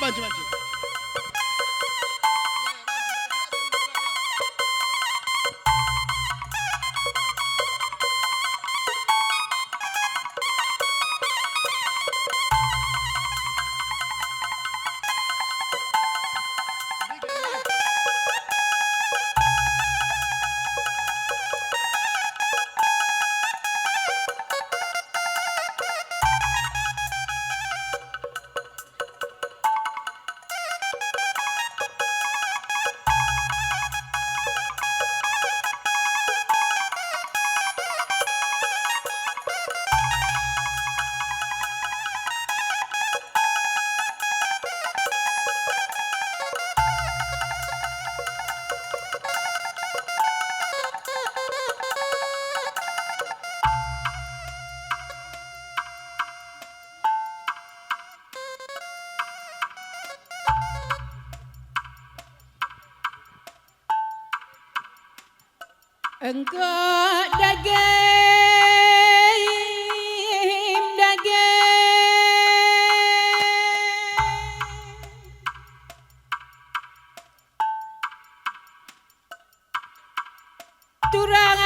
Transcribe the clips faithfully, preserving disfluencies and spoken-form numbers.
Banci, banci. Enggo dage, dage. Turang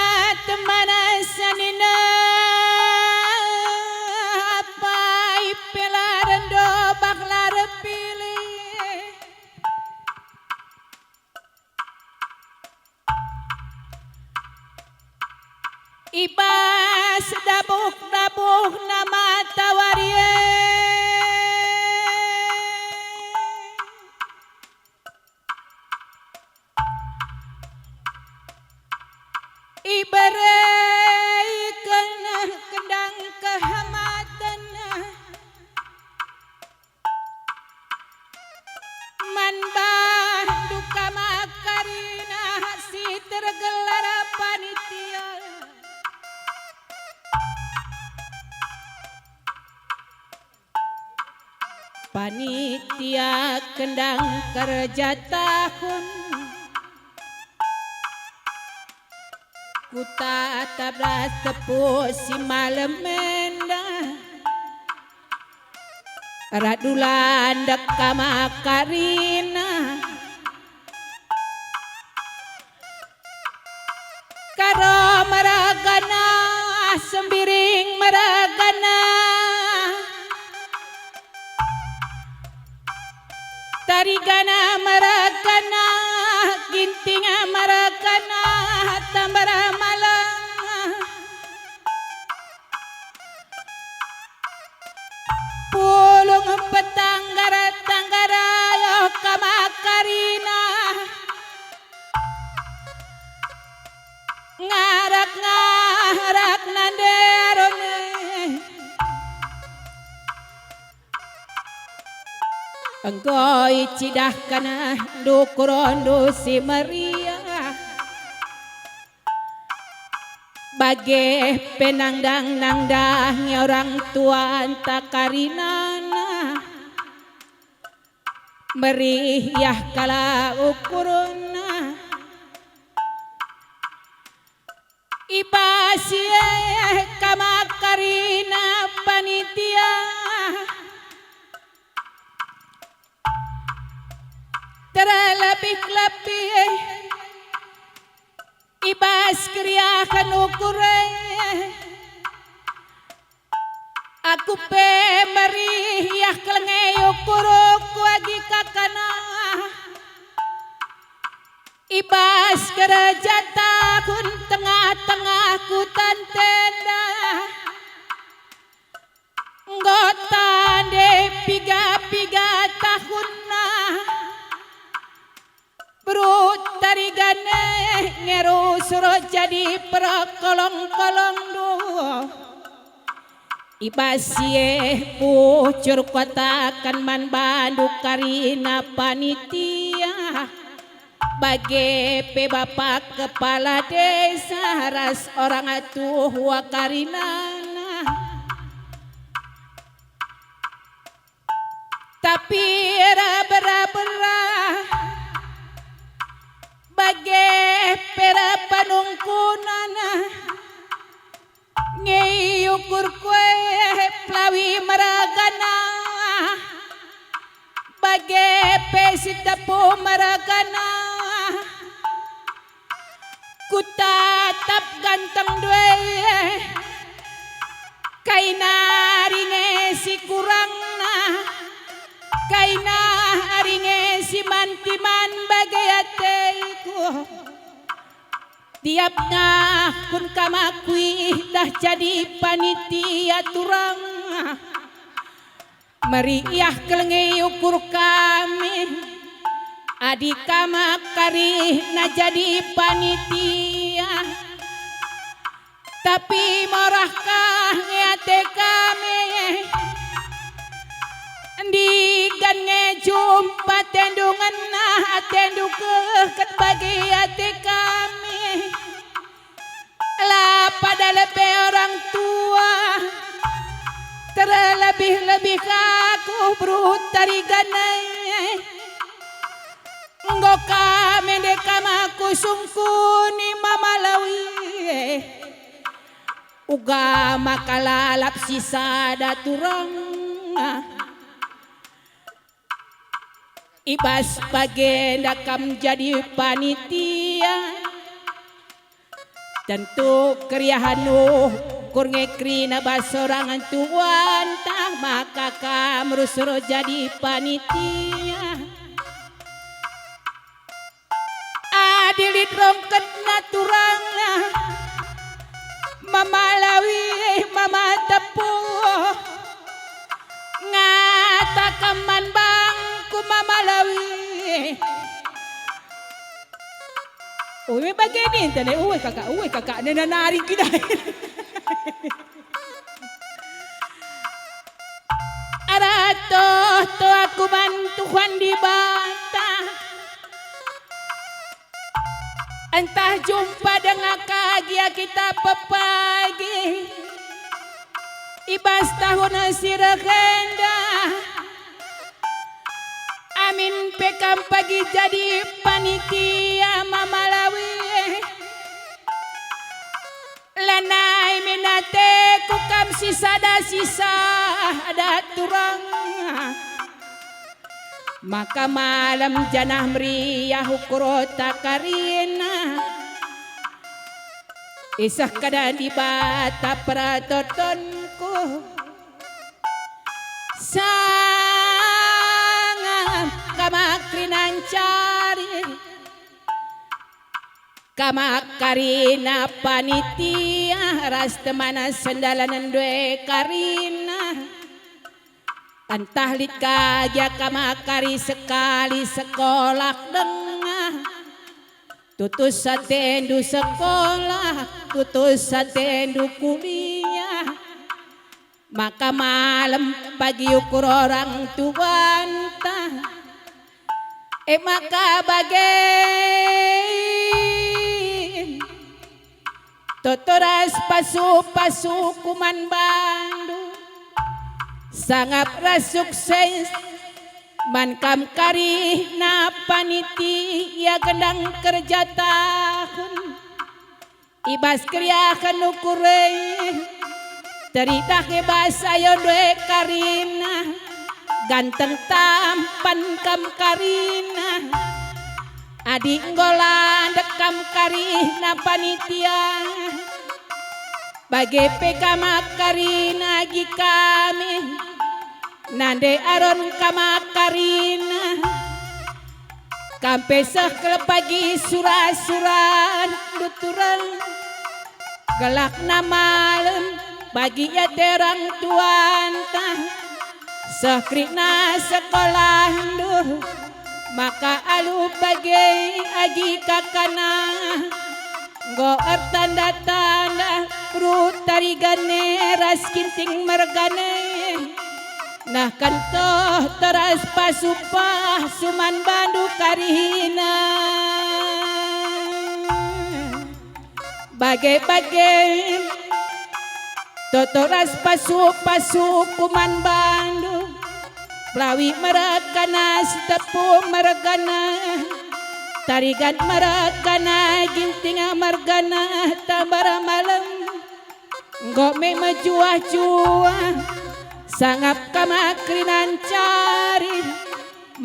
temana sanina, apai pe la rendo bah la erpilih. I bas dabuh-dabuhna matawari e, ibereken kendang kehamaten man bandu kama karina si tergelar panitia. Panitia kendang kerja tahun. Kutatap ras tepus si malem enda. Radu landek kama karina. Karo mergana, Sembiring mergana, Tarigana mergana, Ginting mergana, Tambar Malang. Pulung petanggar-tanggar ayo kama karina. Ngarak-ngarak nande arone. Enggo icidahken ndu kurondu si meriah. Bage pe nangdang-nangdangi orang tuanta karinana. Meriah kala ukurna. I bas si e kama karina panitia. Terlebih-lebih i bas keriahen ukur e. Aku pe meriah kal nge ukurku agi kakana. I bas kerja tahun tengah-tengah kuta ntenda. Enggo tande piga-piga tahunna. Beru Tarigana nge rusur jadi perkolong-kolongndu. I bas si e bujur kuataken man bandu karina panitia, bage pe Bapak Kepala Desa ras orang tua karinana. Tapi era bera-bera, bage pe era panungkunan, nge ukurku e pelawi mergana, Bage pe si tepung mergana, kutatap ganteng ndai. Kai nari nge si kurangna, kai nari nge si man-timan bage ateku. Tiap tahun kam aku idah jadi panitia turang. Meriah kal nge ukur kami, adi kam karihna jadi panitia. Tapi morah kah nge ate kami, ndigan nge jumpa atendu ngena, atendu kehket bagi ate kami. La pada lebe orang tua, terlebih-lebih aku beru Tarigan e. Enggo kam ende kam aku sungkuni Mama Lawi. Uga maka lalap sisada turang. I bas bagenda kam jadi panitia. Tentu keriahen ukur nge kerina bas sorangen tuanta maka kam rusur jadi panitia. Adi lit rongketna turangna, Mama Lawi, Mama Tepu, ngataken man bangku Mama Lawi. Ue bage ninta ne, ue kakak, ue kakak, nena nari kidai. Arah toh-toh aku man Tuhan Dibata. Ntah jumpa denga ka gia kita pepagi i bas tahun si reh enda. Amin pe kam pagi jadi panitia Mama Lawi. Lanai min ateku kam sisada-sisada turang. Maka malem janah meriah ukurta karina. Iseh kada Dibata pertotonku. Sangap kam kerina ncari. Kam karina panitia ras temana sendalan ndai karina. Ntah lit ka gia kam kari sekali sekolah denga. Tutus atendu sekolah, tutus atendu kuliah. Maka malem pagi ukur orang tuanta. E maka bage toto ras pasu-pasuku man bandu. Sangap ras sukses man kam karina panitia gendang kerja tahun. I bas keriahen ukur e, teridah i bas ayondu e karina, ganteng tampan kam karina. Adi enggo landek kam karina panitia, bage pe kam karina agi kami, nande Aron kam karina. Kam pe seh kal pagi sura-surandu turang, gelahna malem bagi ate orang tuanta. Seh kerina sekolahndu, maka alu bage agi kakana. Enggo ertanda-tanda beru Tarigan e ras Ginting mergana e. Nah, kento teras pasu-pasu man bandu karina. Bage-bage toto ras pasu-pasuku man bandu. Pelawi mergana, Sitepu mergana, Tarigan mergana, Ginting mergana, Tambar malem. Enggo me mejuah-juah, sangap kam kerina ncari.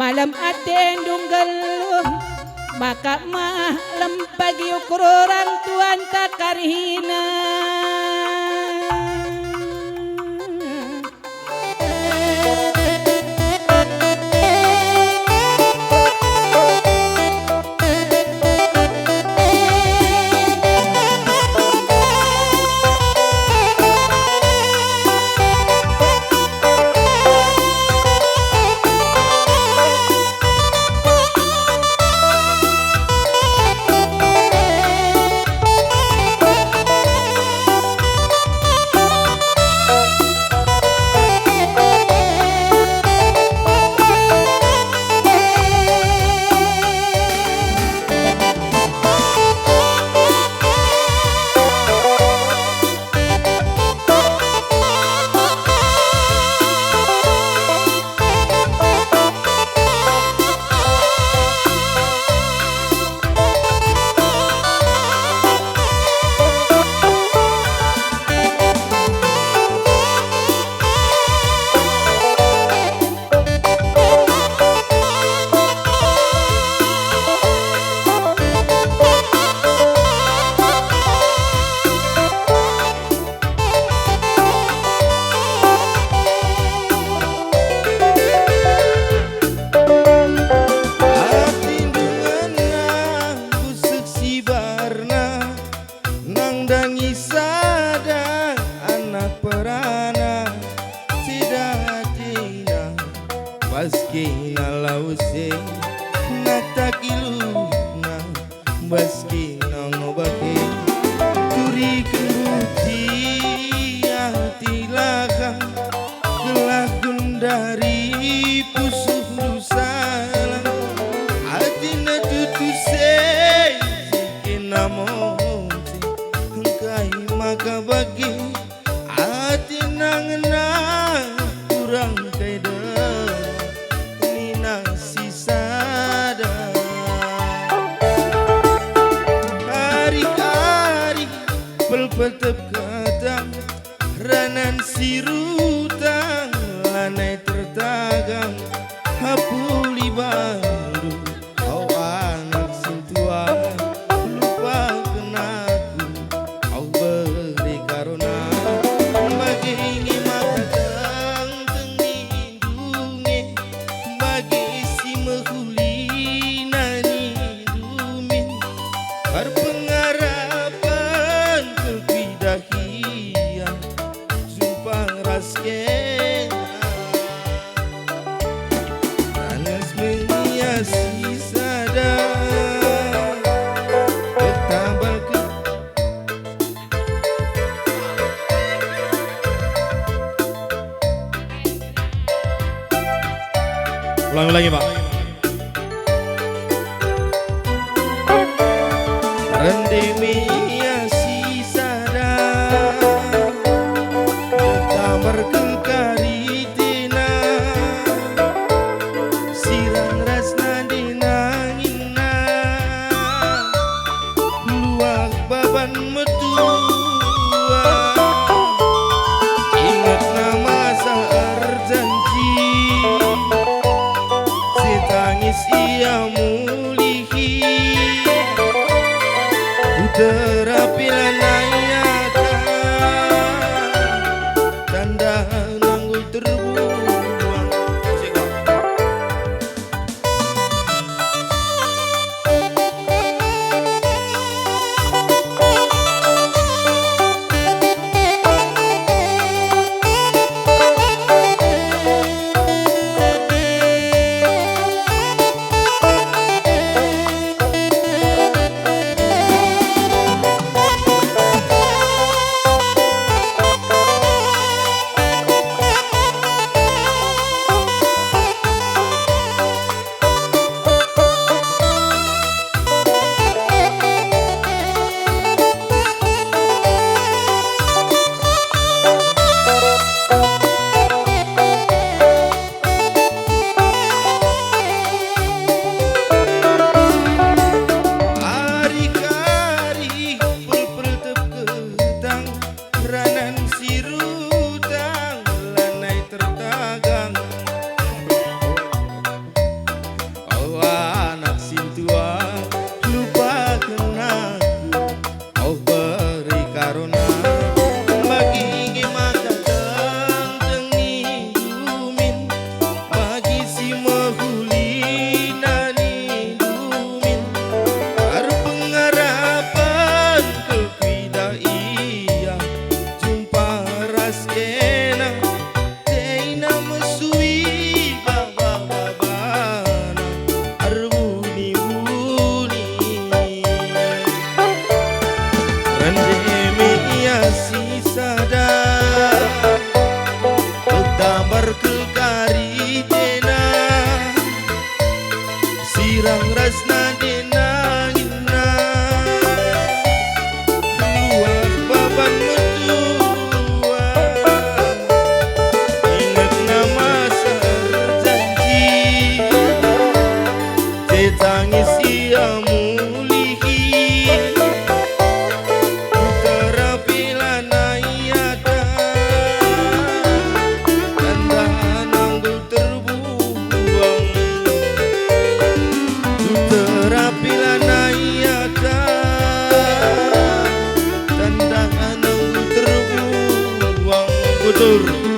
Palem atendu nggeluh, maka malem pagi ukur orang tuanta karina. Atindu ngena busuk sibarna, nandangi sada anak perana, ceda atina, bas kena lawes e, natak iluhna, bas kena ngobak e, turiken buti ati lahang, gelah gundari pusuhndu salah. Atina tutus e, si kena monce, engkai maka bage? Atina ngena kurang kai dem, nina si sada. Ari-ari pelpetep ketang, ranan si rutang lanai tertagang, hapuli bandu. Au anak sintua, lupaken aku, au bere karona. Bage nge maka tengteng nindu nge, bage si mehuli na nindu min. Erpengarapen terpidah ia, jumpang ras kena. Ranas menia si sada, ertambah ke- Ulang lagi, Pak. Rende menia si sada, ertambarken karitena, sirang ras nande nangina, luah baban metua, ingetna masa erjanji, si tangis ia mulih. Ku terapi lanai ata, tanda nanggo terbuang. Ari-ari pelpel tep ketang, ranan si rutang lanai tertagang. Betul.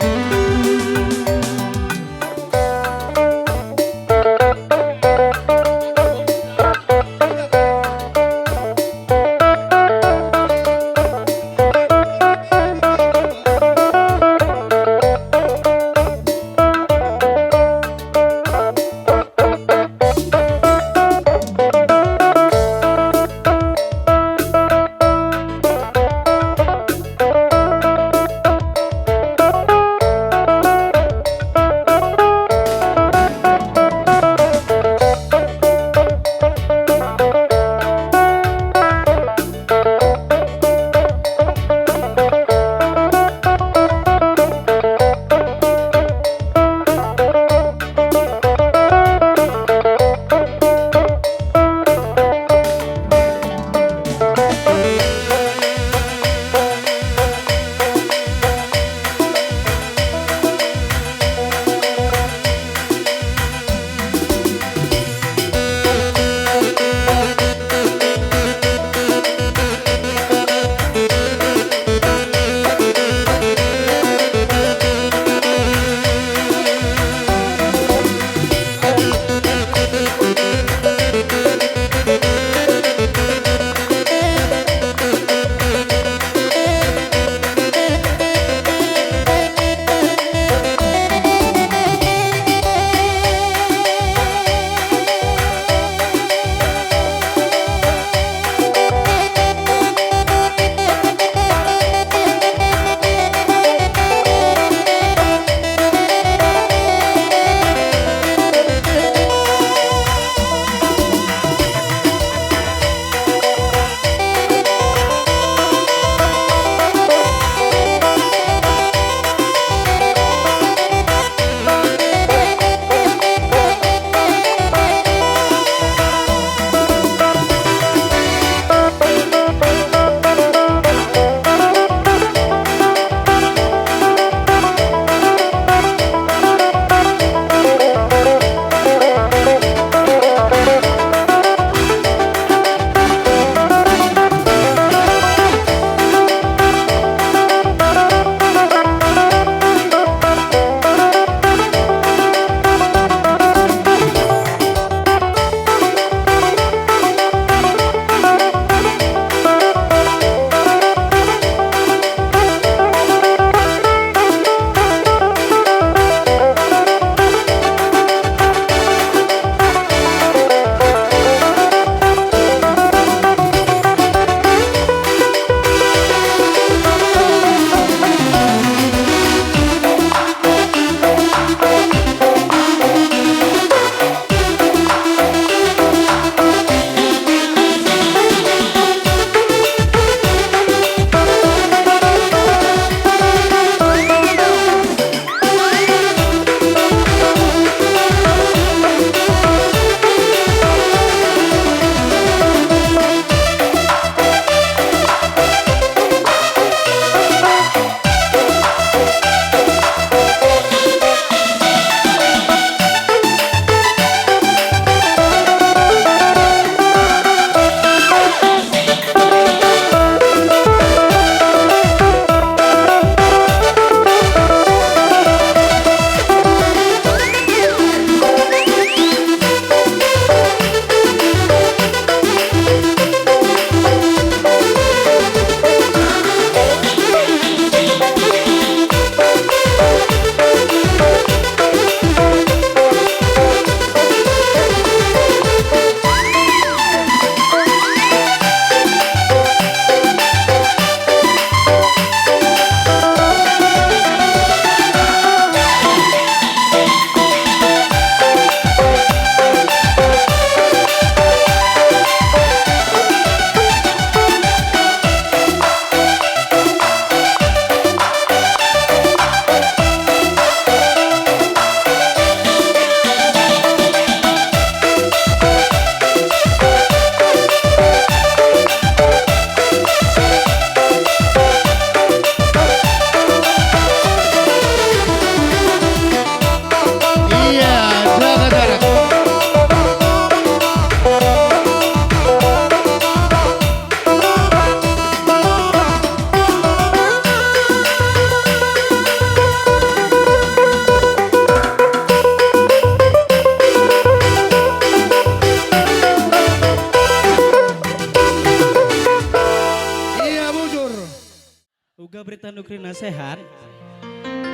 Kerina sehat.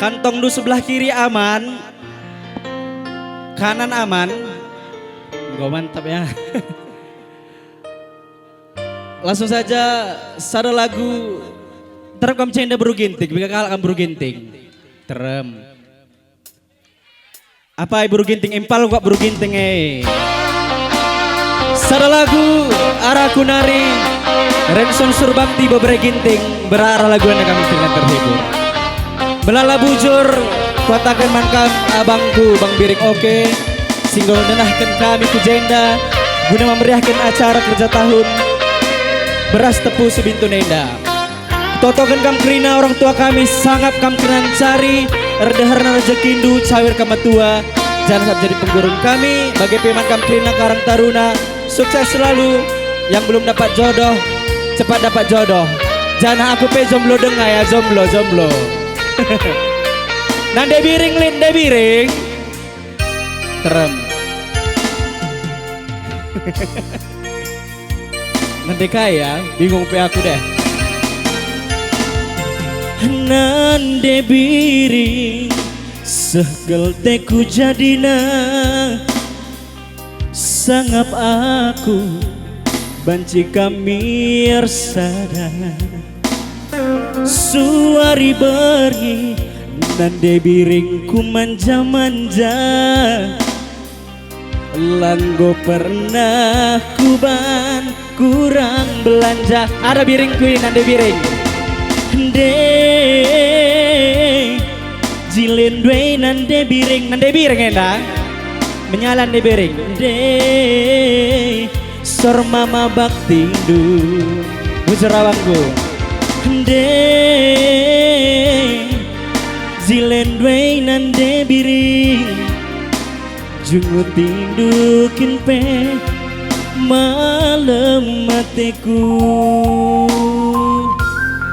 Kantongndu sebelah kiri aman. Kanan aman. Enggo mantap ya. Langsung saja sada lagu. Terem kam jenda beru Ginting, biga kalak kam beru Ginting. Terem. Apai beru Ginting, impal kuak beru Ginting e. Sada lagu arah ku nari Renson Surbakti bebere Ginting, berarah lagu enda kami dengan terhibur. Melala bujur, kuataken man kam abangku Bang Biring Oke, si enggo nenahken kami ku jenda guna memeriahken acara kerja tahun beras tepu sebintun enda. Totoken kam kerina orang tua kami, sangap kam kerina ncari erdeherna rejekindu, cawir kam metua, janah sap jadi penggurun kami, bage pe man kam kerina Karang Taruna, sukses selalu, yang belum dapat jodoh, cepat dapat jodoh, janah aku pe jomblo denga ya, jomblo, jomblo. Nande Biring, lit Nande Biring. Terem. Nande kai ya, bingung pe aku deh. Nande Biring, seh gelteku jadina, sangap aku banci kami ersada. Suari berngi Nande Biring ku manja-manja. La enggo pernah kuban kurang belanja. Ada Biringku ini, Nande Biring. Nde, jile ndue Nande Biring. Nande Biring enda. Menyala Nande Biring. Nde, sor mama baktindu. Bujur abangku. Nde, jile ndue Nande Biring. Jungut tindu kin pe malem ateku.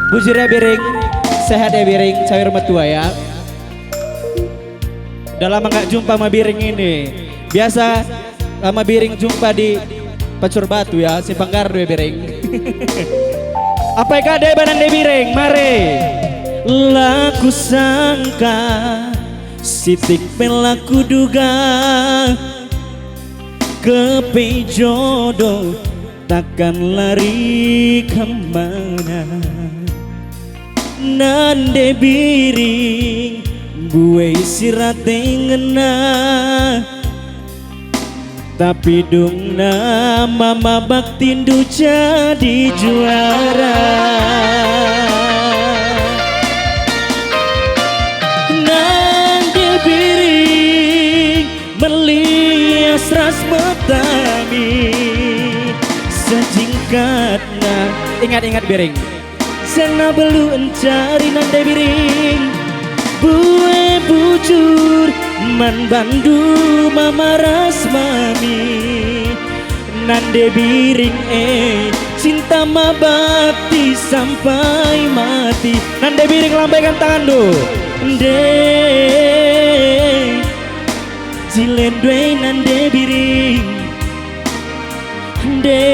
Bujur ya Biring, sehat ya Biring, cawir metua ya. Udah lama nggak jumpa sama Biring ini. Biasa sama Biring jumpa di Pacur Batu ya, Simpang Gardu ya Biring. Apai ka deba Nande Biring, mari. La kusangka, sitik pe la kuduga, kepe jodoh takkan lari kemana. Nande Biring, mbue si rate ngena, tapi dungna mama baktindu jadi juara. Nande Biring, melias ras metami, sejingkatna. Ingat-ingat Biring. Sena belu encari Nande Biring, bue bujur man bandu mama ras mami. Nande Biring e, cinta mabakti sampai mati. Nande Biring, lambaikan tanganndu. Nde, jile ndue Nande Biring. Nde,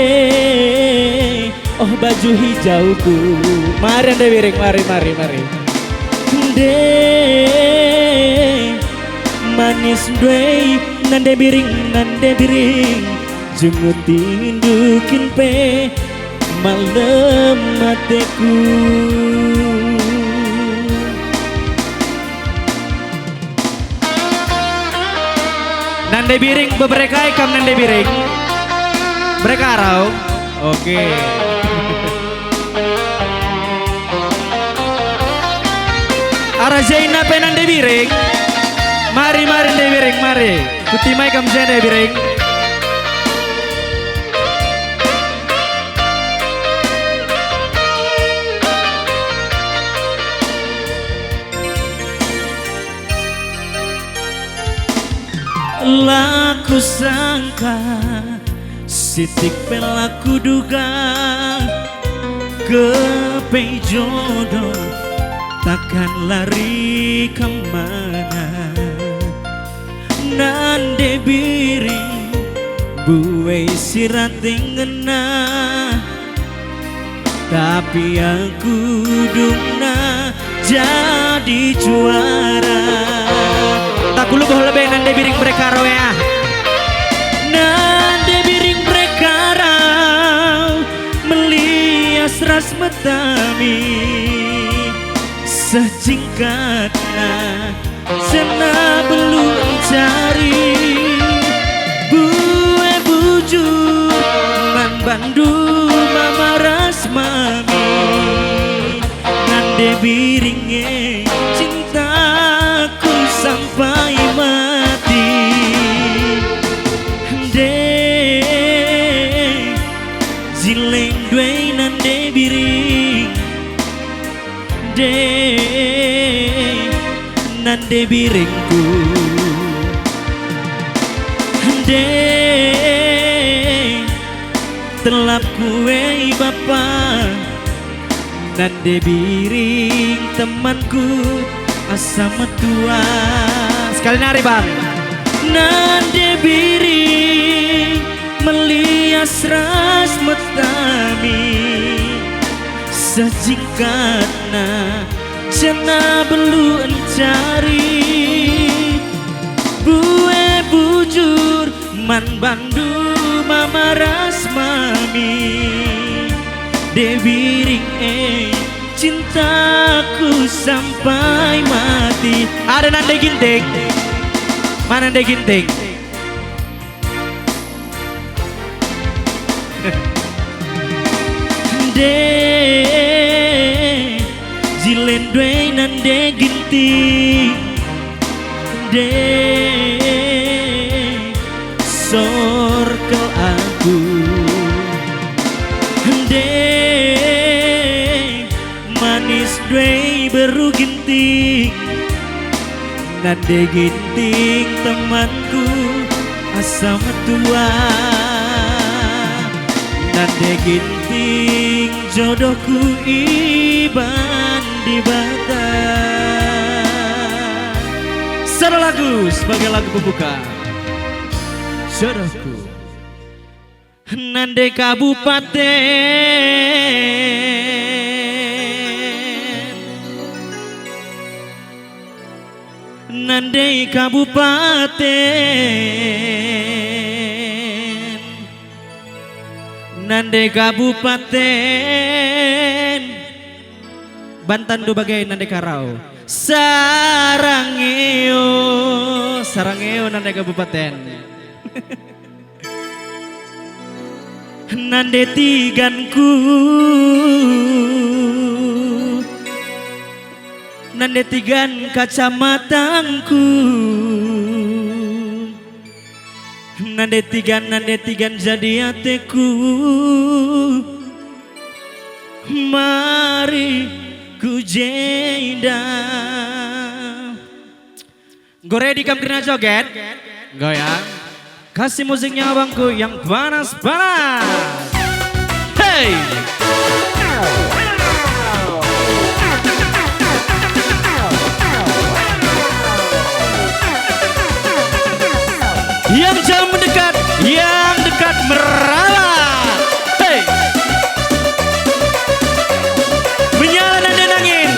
oh baju hijauku. Mari Nande Biring, mari, mari, mari. Nde, manis ndue Nande Biring, Nande Biring. Jungut tindu kin pe malem ateku. Nande Biring, beberapa kai kam Nande Biring? Mereka arau. Oke. Arah Zainab pe Nande Biring. Mari, mari Nande Biring, mari. Kuti mai kam Nande Biring. La kusangka, sitik pe la kuduga, kepe jodoh takkan lari kemana. Nande Biring, bue si rate ngena, tapi aku dungna jadi juara. Takulubuh lebe Nande Biring Brekarau ya. Nande Biring Brekarau melias ras metami seh jingkatna. Sena belu encari bue bujur man bandu mama ras mami. Nande Biring e cintaku sampai mati. Nde jileng duai Nande Biring. Nde, Nande Biringku. Nde, telapku e bapa. Nande Biring temanku asa metua. Sekali nari, Bang. Nande Biring melias ras metami seh jingkatna, janah belu encari bue bujur man bandu mama ras mami. Nande Biring e cintaku sampai mati. Ada Nande Ginting. Mana Nande Ginting? Nde, jileng duai Nande Ginting. Nde, sor kal aku. Nde, manis duai beru Ginting. Nande Ginting temanku asa metua. Nande Ginting jodohku iban Dibata. Sada lagu sebagai lagu pembuka. Jodohku. Nande Kabupaten, Nande Kabupaten, Nande Kabupaten. Bantandu bage Nande Karau. Sarangeo, Sarangeo Nande Kabupaten. Nande Tiganku, Nande Tigan kacamatangku, Nande Tigan, Nande Tigan jadi ateku. Mari ku jenda. Enggo ready kam kerina joget? Goyang. Kasih musiknya abangku yang panas-panas. Hey! Yang jauh mendekat, yang dekat meraba. Hey! Menyala nande nangin.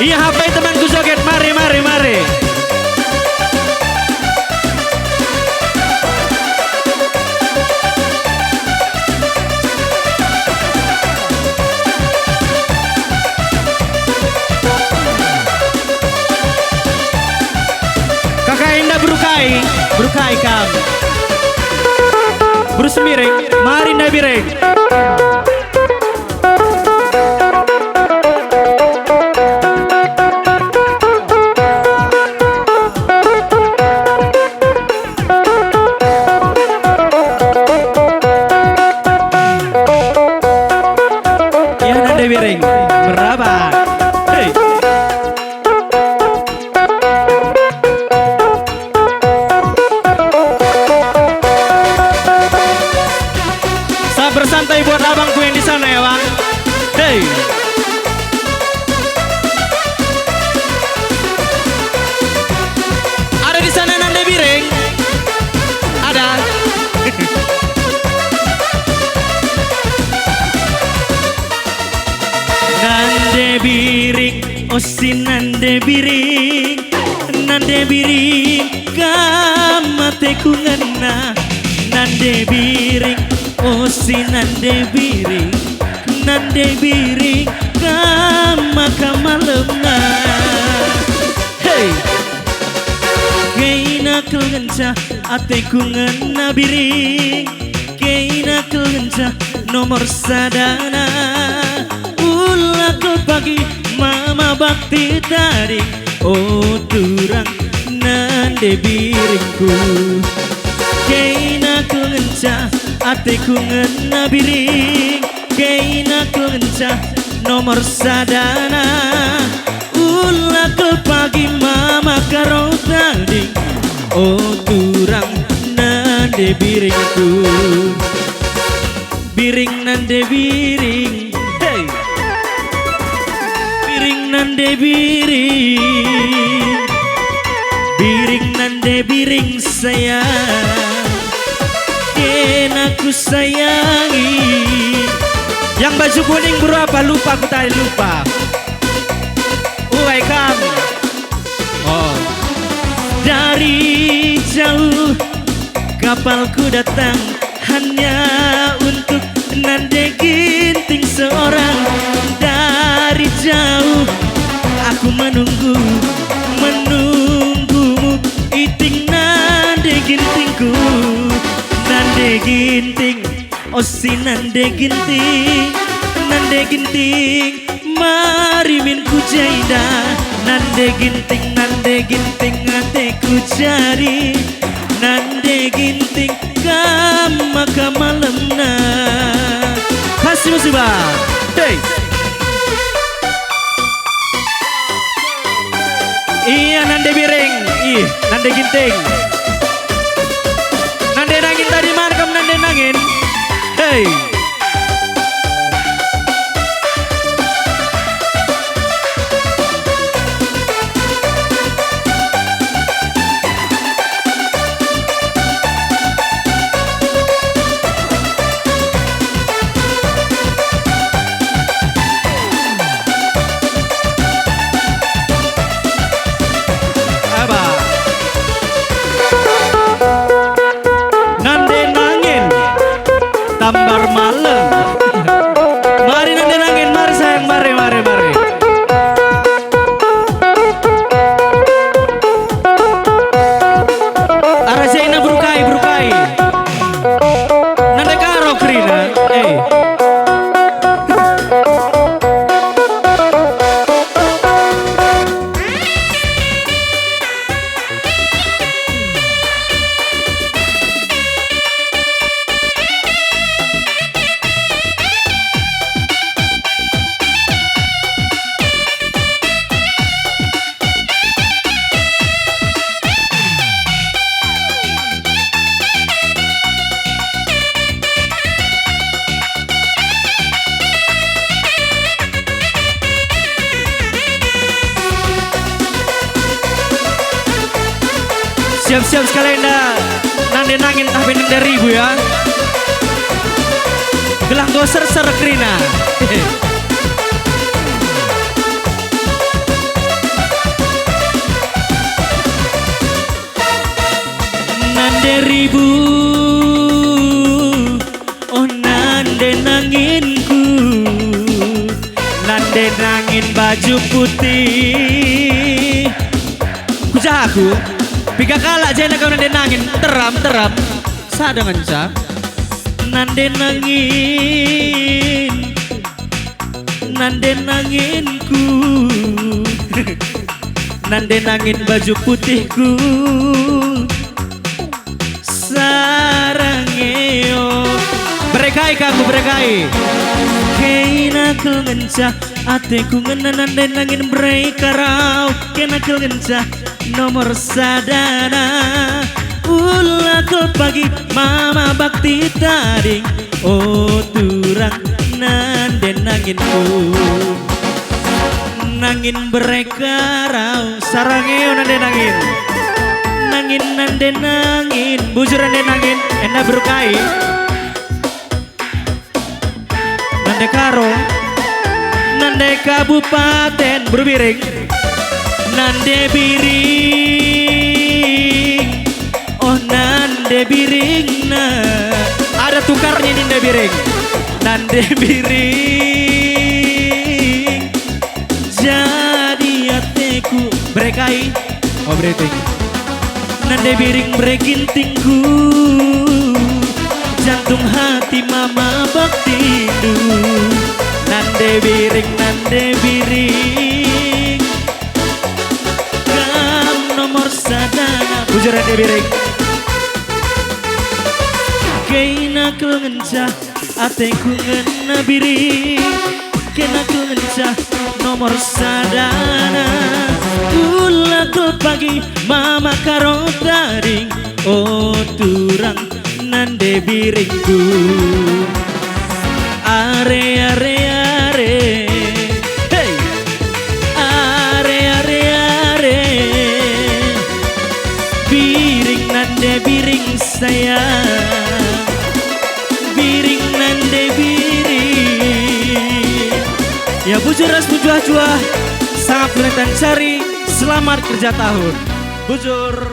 Ia hapai temanku joget, mari, mari, mari. Kakai enda beru kai, beru kai kam. Beru Sembiring, mari ndai Biring. Ia nande Biring, meraba. Hei. Sa bersantai buat abangku yang di sana ya, Bang. Hei. Ada di sana nande Biring? Ada. Biring, o si nande biring, nande biring, kam ateku ngena. Nande biring, o si nande biring, nande biring, kam maka malemna. Hei! Kena kal ngenca ateku ngena biring, kena kal ngenca nomor sadana. Ula kal pagi mama bakti tading, o turang nande biringku. Kena kal ngenca ateku ngena biring, kena kal ngenca nomor sadana. Ula kal pagi mama karo tading, o turang nande biringku. Biring nande biring, hei. Biring nande biring, biring nande biring sayang. Kena kusayangi. Yang baju kuning berapa? Lupa kutanya, lupa. Uai kam. Oh. Dari jauh kapalku datang hanya untuk nande Ginting seorang. Dari jauh aku menunggu, menunggumu, Iting nande Gintingku, nande Ginting. O si nande Ginting, nande Ginting, mari min ku jenda. Nande Ginting, nande Ginting, ateku jadi. Nande Ginting, kam maka malemna. Kasih musibah. Hey. Ia nande biring, ih, nande Ginting. Nande nangin tadi man kam nande nangin. Hei. Aba. Nande nangin, tambar malem. Mari nande nangin, mari sayang, mari, mari, mari. Arah Zaina berukai, berukai. Nande karo kerina, eh. Siap-siap sekali enda, nande nangin tah benen dari ibu ya. Gelah enggo serser kerina. Nande ribu, oh nande nanginku, nande nangin baju putih. Kujahaku, piga kalak jenda kau nande nangin, teram, teram, sada ngenca. Nande nangin, nande nanginku, nande nangin baju putihku, sarang eo. Berekai kamu, berekai. Kena kal ngenca ateku ngena nande nangin bereka rau. Kena kal ngenca nomor sadana. Ula kal pagi mama bakti tading, o turang nande nanginku. Nangin bereka rau, sarang eo nande nangin. Nangin nande nangin, bujur nande nangin, enda berukai. Nande karo, Nande Kabupaten Buru Biring. Nande Biring, oh Nande Biring na. Ada tukarnya Nande Biring. Nande Biring, jadi ateku berekai. Oh, beriting. Nande Biring bere gintingku, jantung hati mama baktindu. Nande Biring, Nande Biring, kam nomor sadana. Bujur Nande Biring. Kena kal ngenca ateku ngena Biring, kena kal ngenca nomor sadana. Kula kal pagi mama karo tading, o turang Nande Biringku. Are, are, are, hei. Are, are, are, Biring Nande Biring sayang, Biring Nande Biring. Ya, bujur ras mejuah-juah, sangap kelentan cari, selamat kerja tahun. Bujur.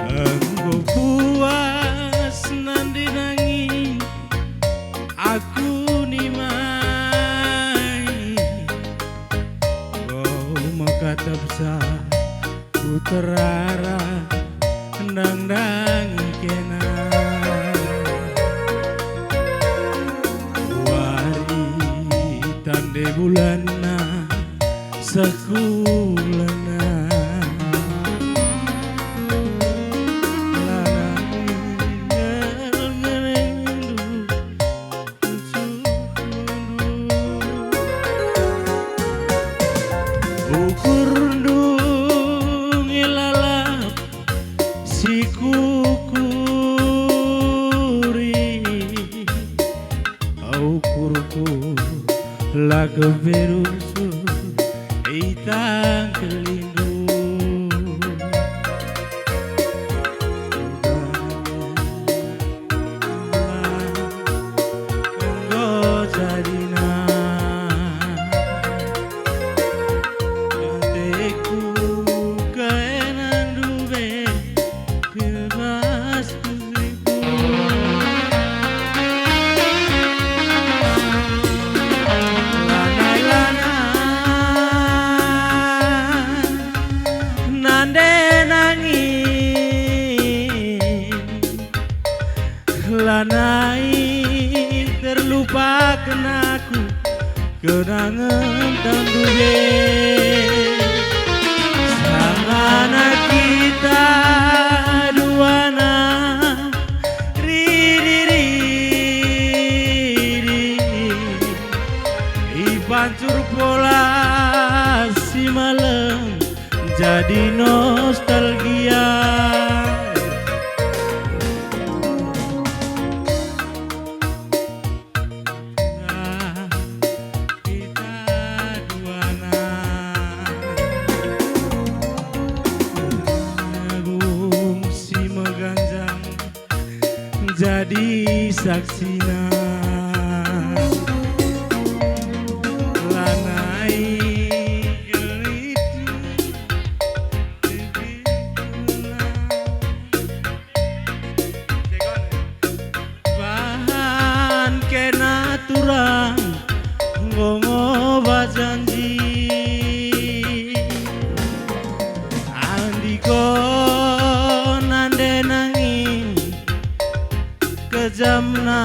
Enggo puas nande nangi aku nimai, enggo mekatepsa ku terara ndang-ndang kena. Wari tande bulanna sekulana. Lanang ngereng-ngerengndu. Ukurndu nge lalap si kukuri, ukurku la keberusu itangkelindu. Enggo jadina ateku kena ndube kebas putriku. Lanai-lanai nande nangi. Lanai terlupaken aku kenangen tandu e. Sangana kita duana riri-riri, ipancur pola si malem jadi nostalgia. Kita duana nabung si meganjang jadi saksina. Lanai gelit. Bahan kena turang, enggo ngoba janji. Andiko nande nangin, kejamna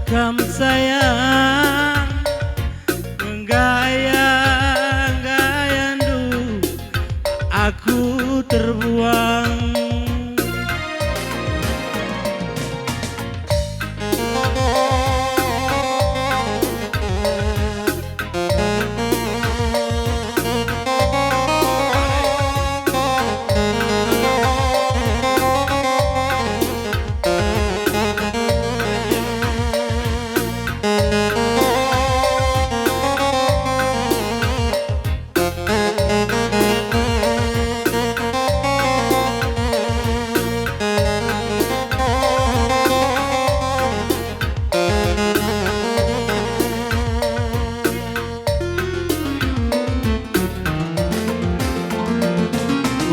kam sayang, menggaya-gayandu aku terbuang.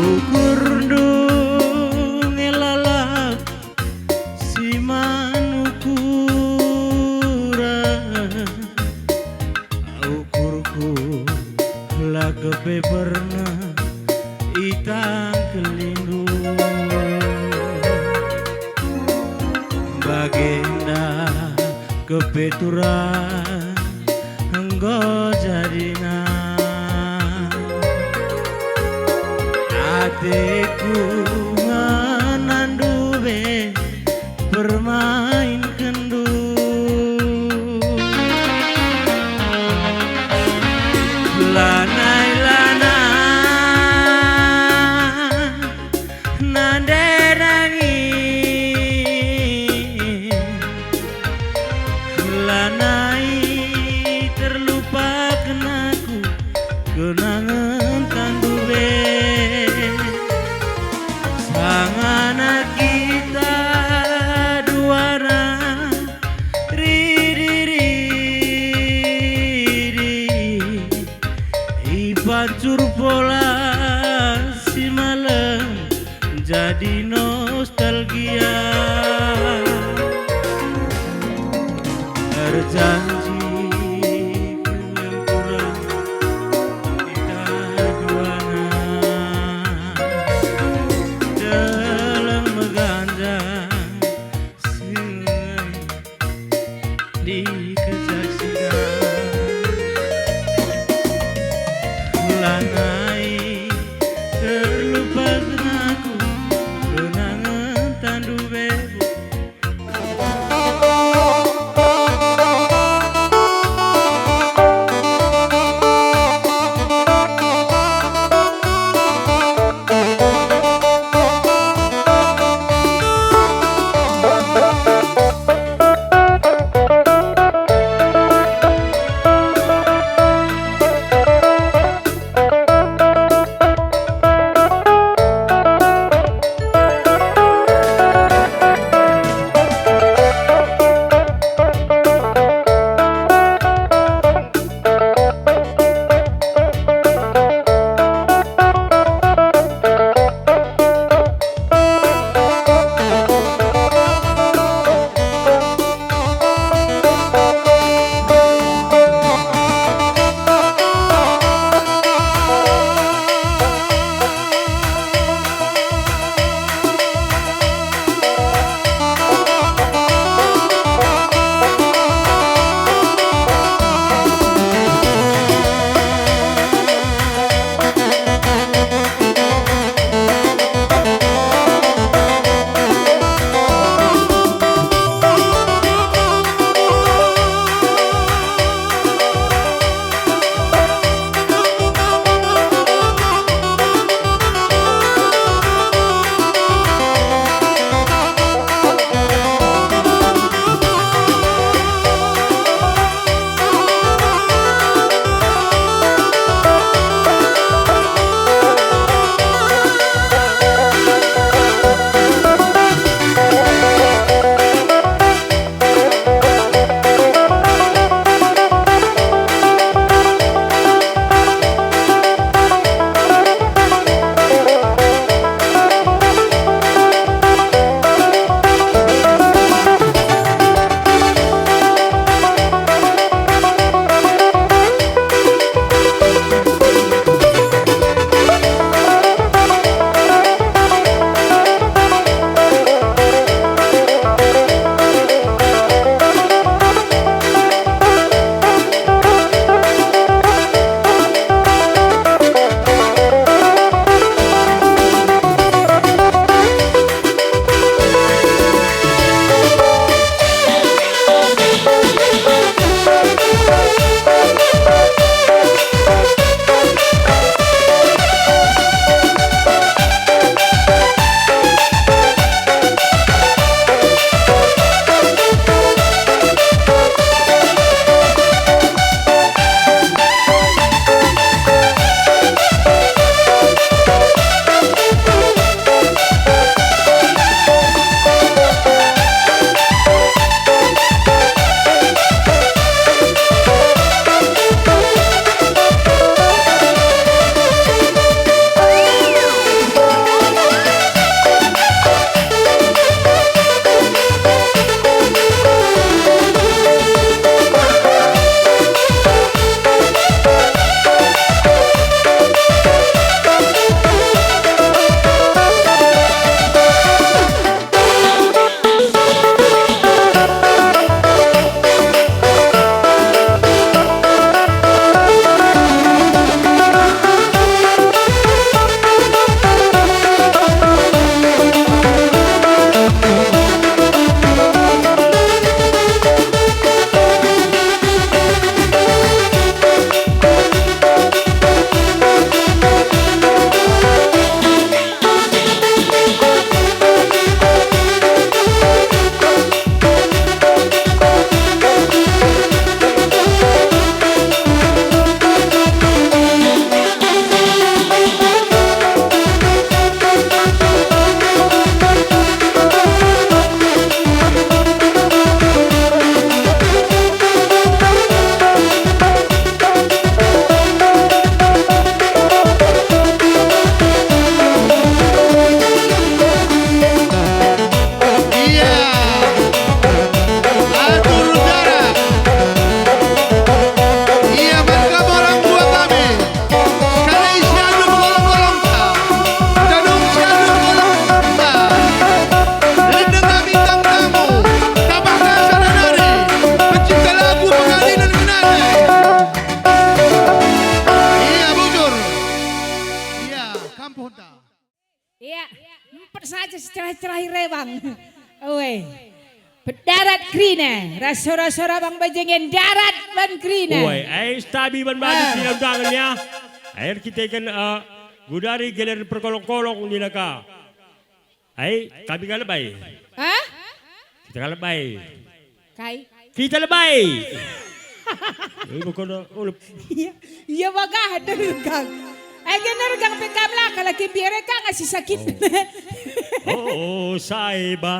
Ukurndu nge lalap si man ukuren, ukurku la kepe pernah itangkelindu. Bagenda kepe turang enggo jadina. Ateku ngenandu be permainkenndu. Lanai-lanai nanderangi, lanai terlupaken aku kenangen tandu be. Sangana kita duana ridi-ridi, ipancur pola si malem jadi nostalgia. Erjanji keleng kurang kita duana, deleng meganjang sengai dikesaksikan. Lanai terlupaken aku kenangen tandu bebo. Terakhir e, Bang. Oe. Pedarat kerina, ras sora-sora Bang Bajeng e ndarat ban kerina. Oe, ai stabi ban badu Ah. kerina undangan ya. Air kita ikan, eh, gudari gelar perkolong-kolong ni laka. Ai, kami kalak baik. Hah? Kita kalak baik. Kai? Kita lebai. Eh, bukan, oh, lep- Iya, iya bagah nergang. Age nergang pe kam la kalak imbire ka ngasi sakit. Oh, oh, Saiba.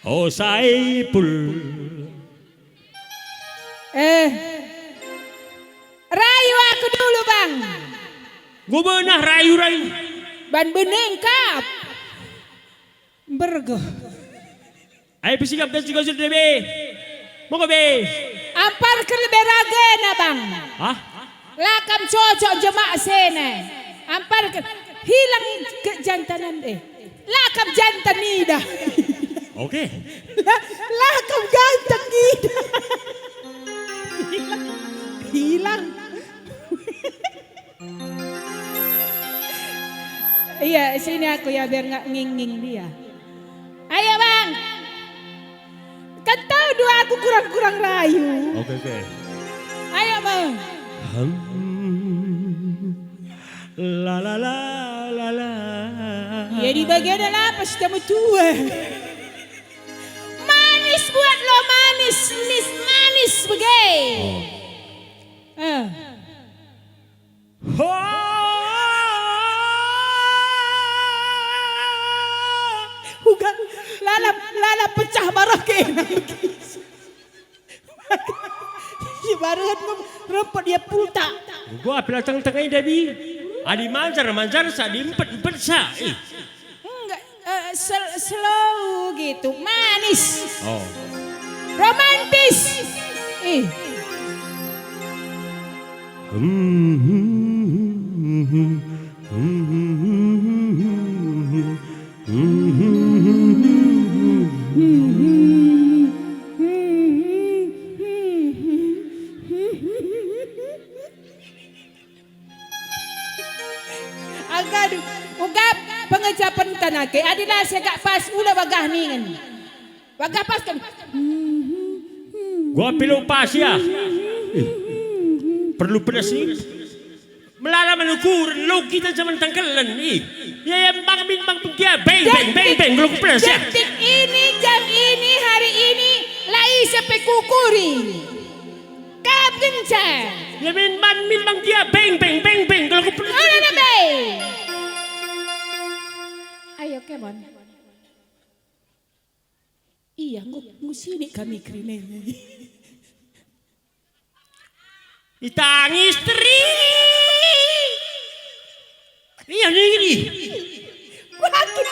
Oh, Saipul. Eh. Rayu aku dulu, Bang. Enggo benah rayu, rayu. Ban bening kap. Mbergo. Ai, pesigap dan sigosul debe. Monggo be. Amparken lebe ragena, Bang. Hah? La kam cocok jemak sene. Amparken. Hilang kejantanan, eh. La kam jantan ngidah. Oke. La, la kam jantan ngidah. Hilang. Hilang. Iya, sini aku ya, biar nggak nginging dia. Ayo, Bang. Kan tahu dua aku kurang-kurang rayu. Oke, oke. Ayo, Bang. Hmm. La, la, la, la, la. Ya, di bagian apa sih kamu tua? Manis buat lo, manis, nis, manis bage. Oh. Eh. Ho! Uga, lalap, lalap pecah barah ke. Si baruhat ngem rempet dia pulta. Gua pila teng-teng enda bi. Adi manjar, manjar sa, di empet, empet sa. Ih. Enggak, eh, sel-, slow gitu, manis. Oh. Romantis. Ih. Agadu, uga pengejapen tanake, adi la segak pas, ula bagah ningen. Bagah pas kan. Gua pilu pas ya. Ih, perlu pedas nih. Melala menukuren lo kita zaman tangkelen ih. Ya, ya, bang, bing, bang, bing, ya, beng, beng, beng, beng, lo pedas ya. Detik ini, jam ini, hari ini, lai sepe kukuri. Kap genca. Ya, min ban, min bang, ya, beng, beng, beng, beng, lo pedas. Mana nabe? Ayo, come on. Iya, enggo, enggo sinik kami kerina. Itangis teri. Iya, nih, nih. Kuakit,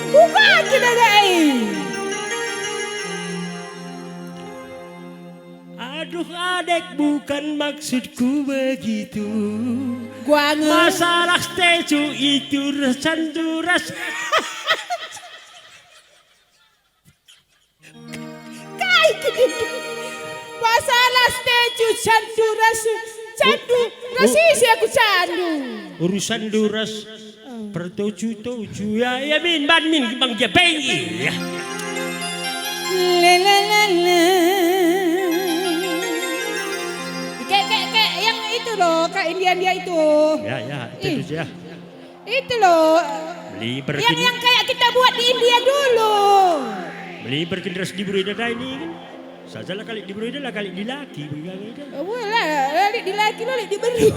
kuakit ada, eh. Aduh, adek, bukan maksudku begitu. Gua nge- Masalah statue itu resandu ras. Kai keditu? Masalah statue candu ras, candu ras isi aku candu. Urusan duras pertuju-tuju ya, ya min ban min bang dia bengi ya. La, la, la, la. Kayak, kayak, kayak yang itu loh, kayak India-India itu. Ya, ya, itu Ih. Tuh ya. Itu loh. Beli berkin- Yang, yang kayak kita buat di India dulu. Beli berkin ras diberu ida ini kan. Sajalah kali diberu ida lah kali dilaki bagi kami ida. Oh, boleh, kali dilaki lo, kali diberu.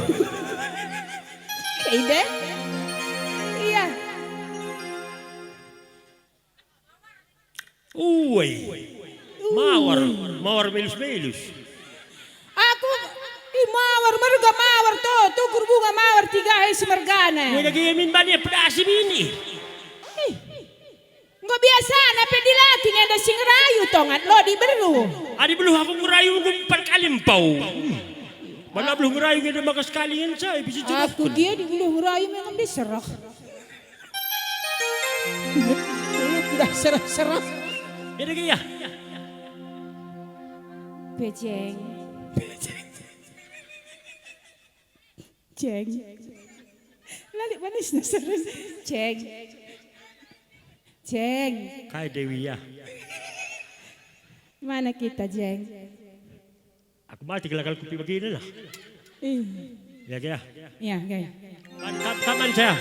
Kayak ide. Iya. Uwe. Mawar, mawar melus-melus. Aku, ih, mawar merga mawar to, tukur bunga mawar tiga he si mergana. Uwe dage min bani pedasi bini. Ih. Enggo biasana pe dilaki ngenda si ngerayu tongan lo diberu. Adi beluh aku ngerayu enggo empat kali empau. Mana beluh ngerayu ngenda maka sekali ngenca bisa Aku jeruhken. Gia di beluh ngerayu memang diserah. Lu kuda serah-serah. Beda gaya. Pejeng. Ceng. Lalik manis na serah. Ceng. Jeng. Kai Dewi ya? Mana kita, Jeng? Aku mati kelagal kupi begini lah. Ih. Ya, ya. Ya, ya. Kam-, kam-, kaman saya.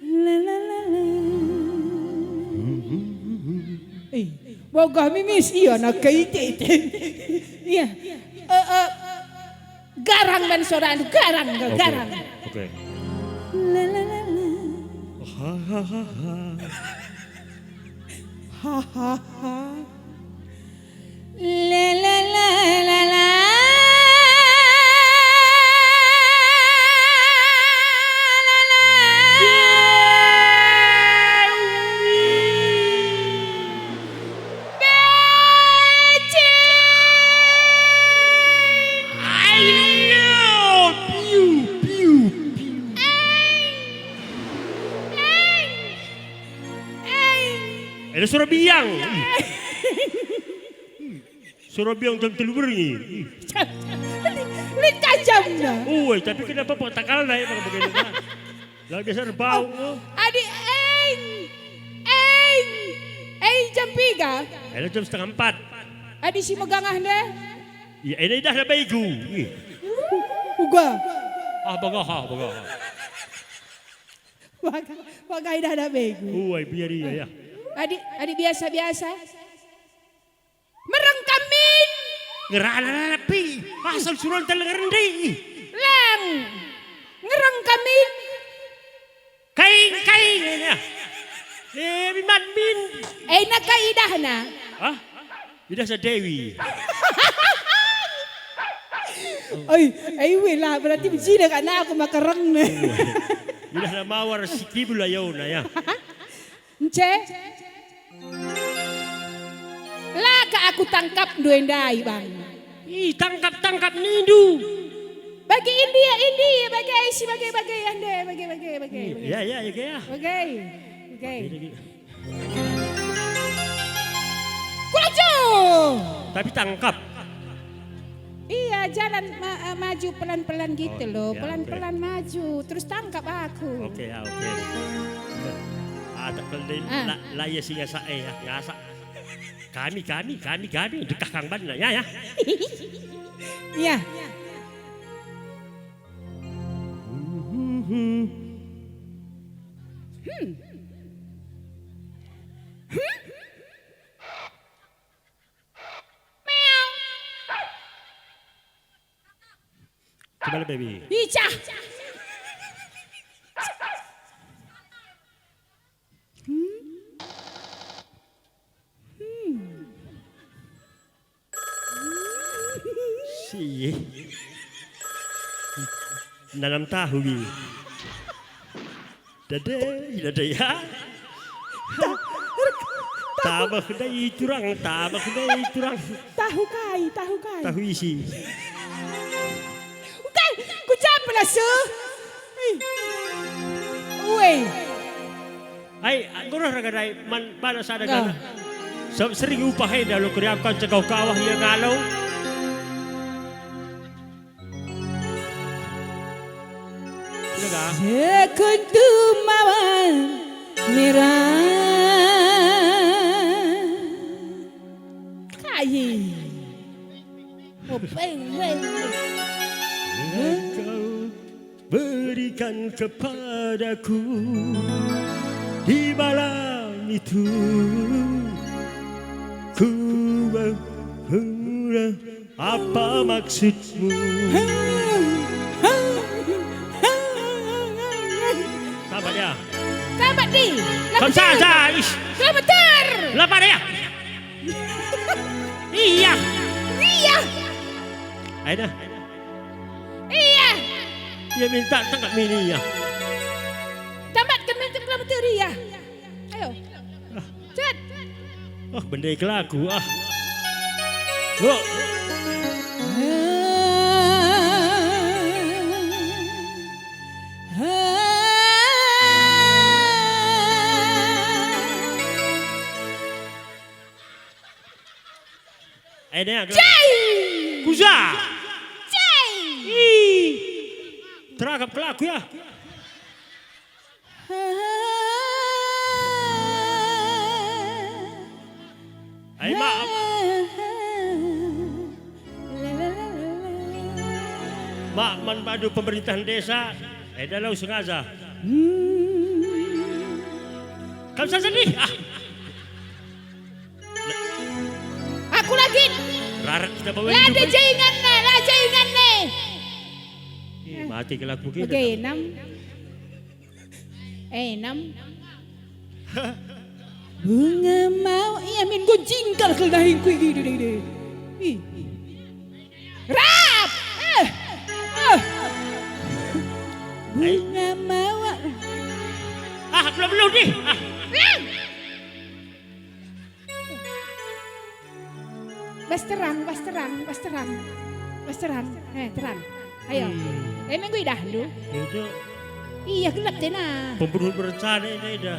La, la, la, la. Eh, bogah mimis, iya, nak kaite-ite. Iya. Eh, eh, garang ban sorandu, garang, Oke, garang. Oke. La, la, la, la. Ha, ha, ha, ha. Ha, ha, ha. La, la, la, la, la. La, la. Beci. I love you, you, you. Eng. Eng. Eng. Ada suara biang. Eng. Sura biang jam telu berngi. Lit kacamna. Uwe, tapi kenapa pengetakalna ya, bang, begini, nah? Lah, biasa erbau, Oh, oh. Adi, eng, eng, eng, jam piga? Ela jam setengah empat. Adi si megangah nde? Ya, ini dah ada begu. Ih. Uga. Ah, bagah, ah, bagah. Waga, waga idah ada begu. Uwe, biar iya, ya. Adi, adi biasa-biasa. Mereng kamin. Ngerana pi. Asal suruh teleng rendi. Lang. Ngereng kamin. Kaing, kaing, ya. Eh, biman min. Eh, na kai idahna? Hah? Idah sa Dewi. Oi, ai we lah, berarti bejina kan aku maka reng ne. Idah na mawar si kibul ayona, ya. Ence? La ka aku tangkapndu ndai, Bang. Ih, tangkap-tangkap nindu. Bagi India, India, bagi Asia, bagi, bagi, ande, bagi, bagi, bagi, bagi. Ya, ya, ya, ya. Bagi, bagi. Bagi, bagi. Kulaju. Tapi tangkap. Iya, jalan ma-, eh, maju pelan-pelan gitu Oh, loh, ya, pelan-pelan oke. Maju, terus tangkap aku. Oke, ya, oke. Ah, tak kali Ah. la, la ya si ngasak, eh, ya, ngasak. Kami, kami, kami, kami, dekah kang banna, ya, ya. Iya. Hmm. Hmm. Coba le, baby. Icah. Hmm? Hmm. Si. Nanam tahu, Bi. Dade, dade ya. Tabah dai turang, tabah dai turang. Tahu kai, tahu kai. Tahu isi. Ukai, ku cap lah su. Ih. Uwe. Ai, nggo reh raga ndai man bana sada Nah. Gana. Sabap sering upah enda lo keriakan cegau kawah ia ngalo. Sudah kah? Sekutu mawar merah. Kai. Oh, peng, peng. Engkau berikan kepadaku di malam itu. Ku berhura, apa maksudmu? Tambah dia. Tambah di. Kau saja, ish. Kilometer. Lapan dia. Iya. Iya. Ayo dah. Iya. Ia minta tengah mini ya. Tambatken minta kilometer iya. Ayo. Cet. Oh, bendai kelaku ah. Yuk. Ayo deh, Jai! Kuza! Jai! Ih. Teragap kelaku ya. Ai, maaf. Maaf man bandu pemerintahan desa, enda lau sengaja. Kam saja nih. Ah. Aku lagi. Rarat kita bawa la hidup, ada eh. Jaingan ne, la jaingan ne. Eh, mati kelaku kita. Bage enam. Eh, enam. Bunga mawar, iya min, enggo jingkal kal dahingku iki, ide, ide. Ih. Rap! Eh! Eh! Bunga mawar. Ah, belum, belum nih. Ah. Bas terang, bas terang, bas terang. Bas terang. Eh, terang. Ayo. Hmm. Eh, menggo idahndu? Itu. Iya, gelap jena. Pembunuh berencana ini dah.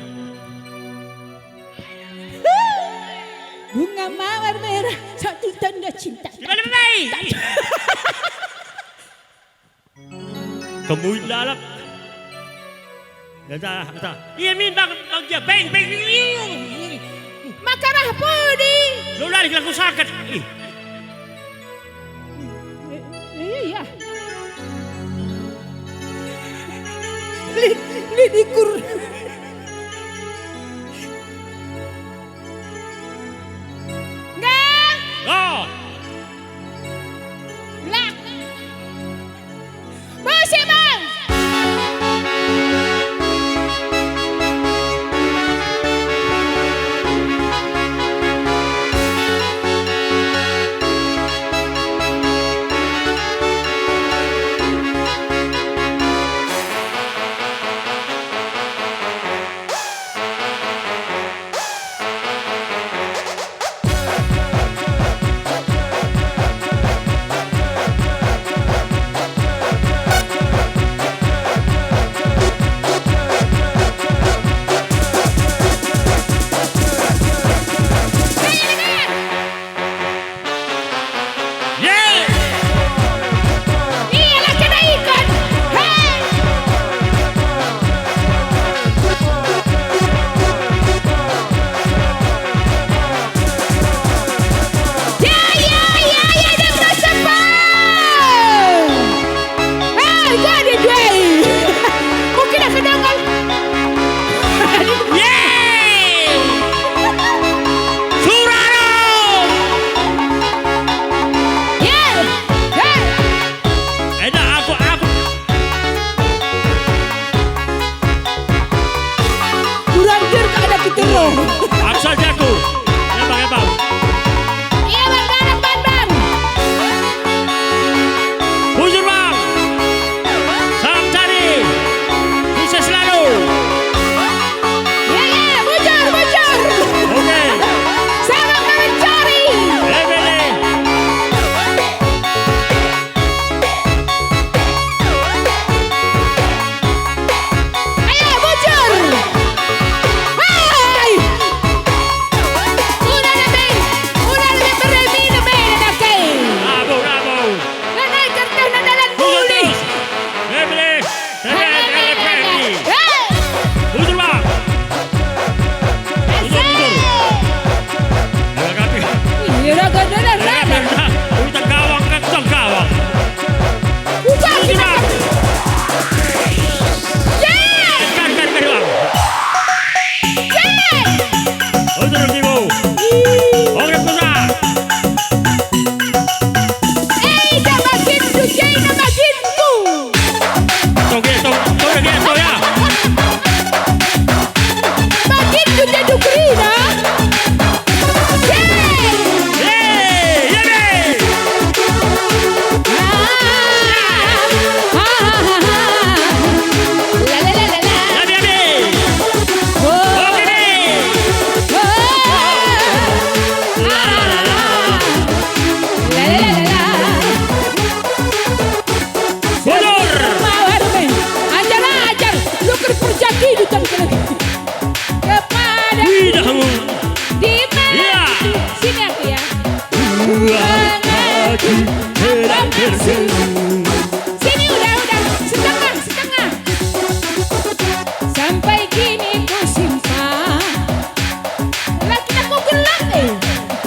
Bunga mawar merah, satu tanda cinta. Di mana, Bebe? Kemuin lalap. Enta, enta. Iya min, bang, bang, dia beng, beng. Maka rah podi. Lo lari kelaku sakit. Ih. Eh, eh, iya. Li, li dikur. Nggak. Oh. Lah. Musik, Bang.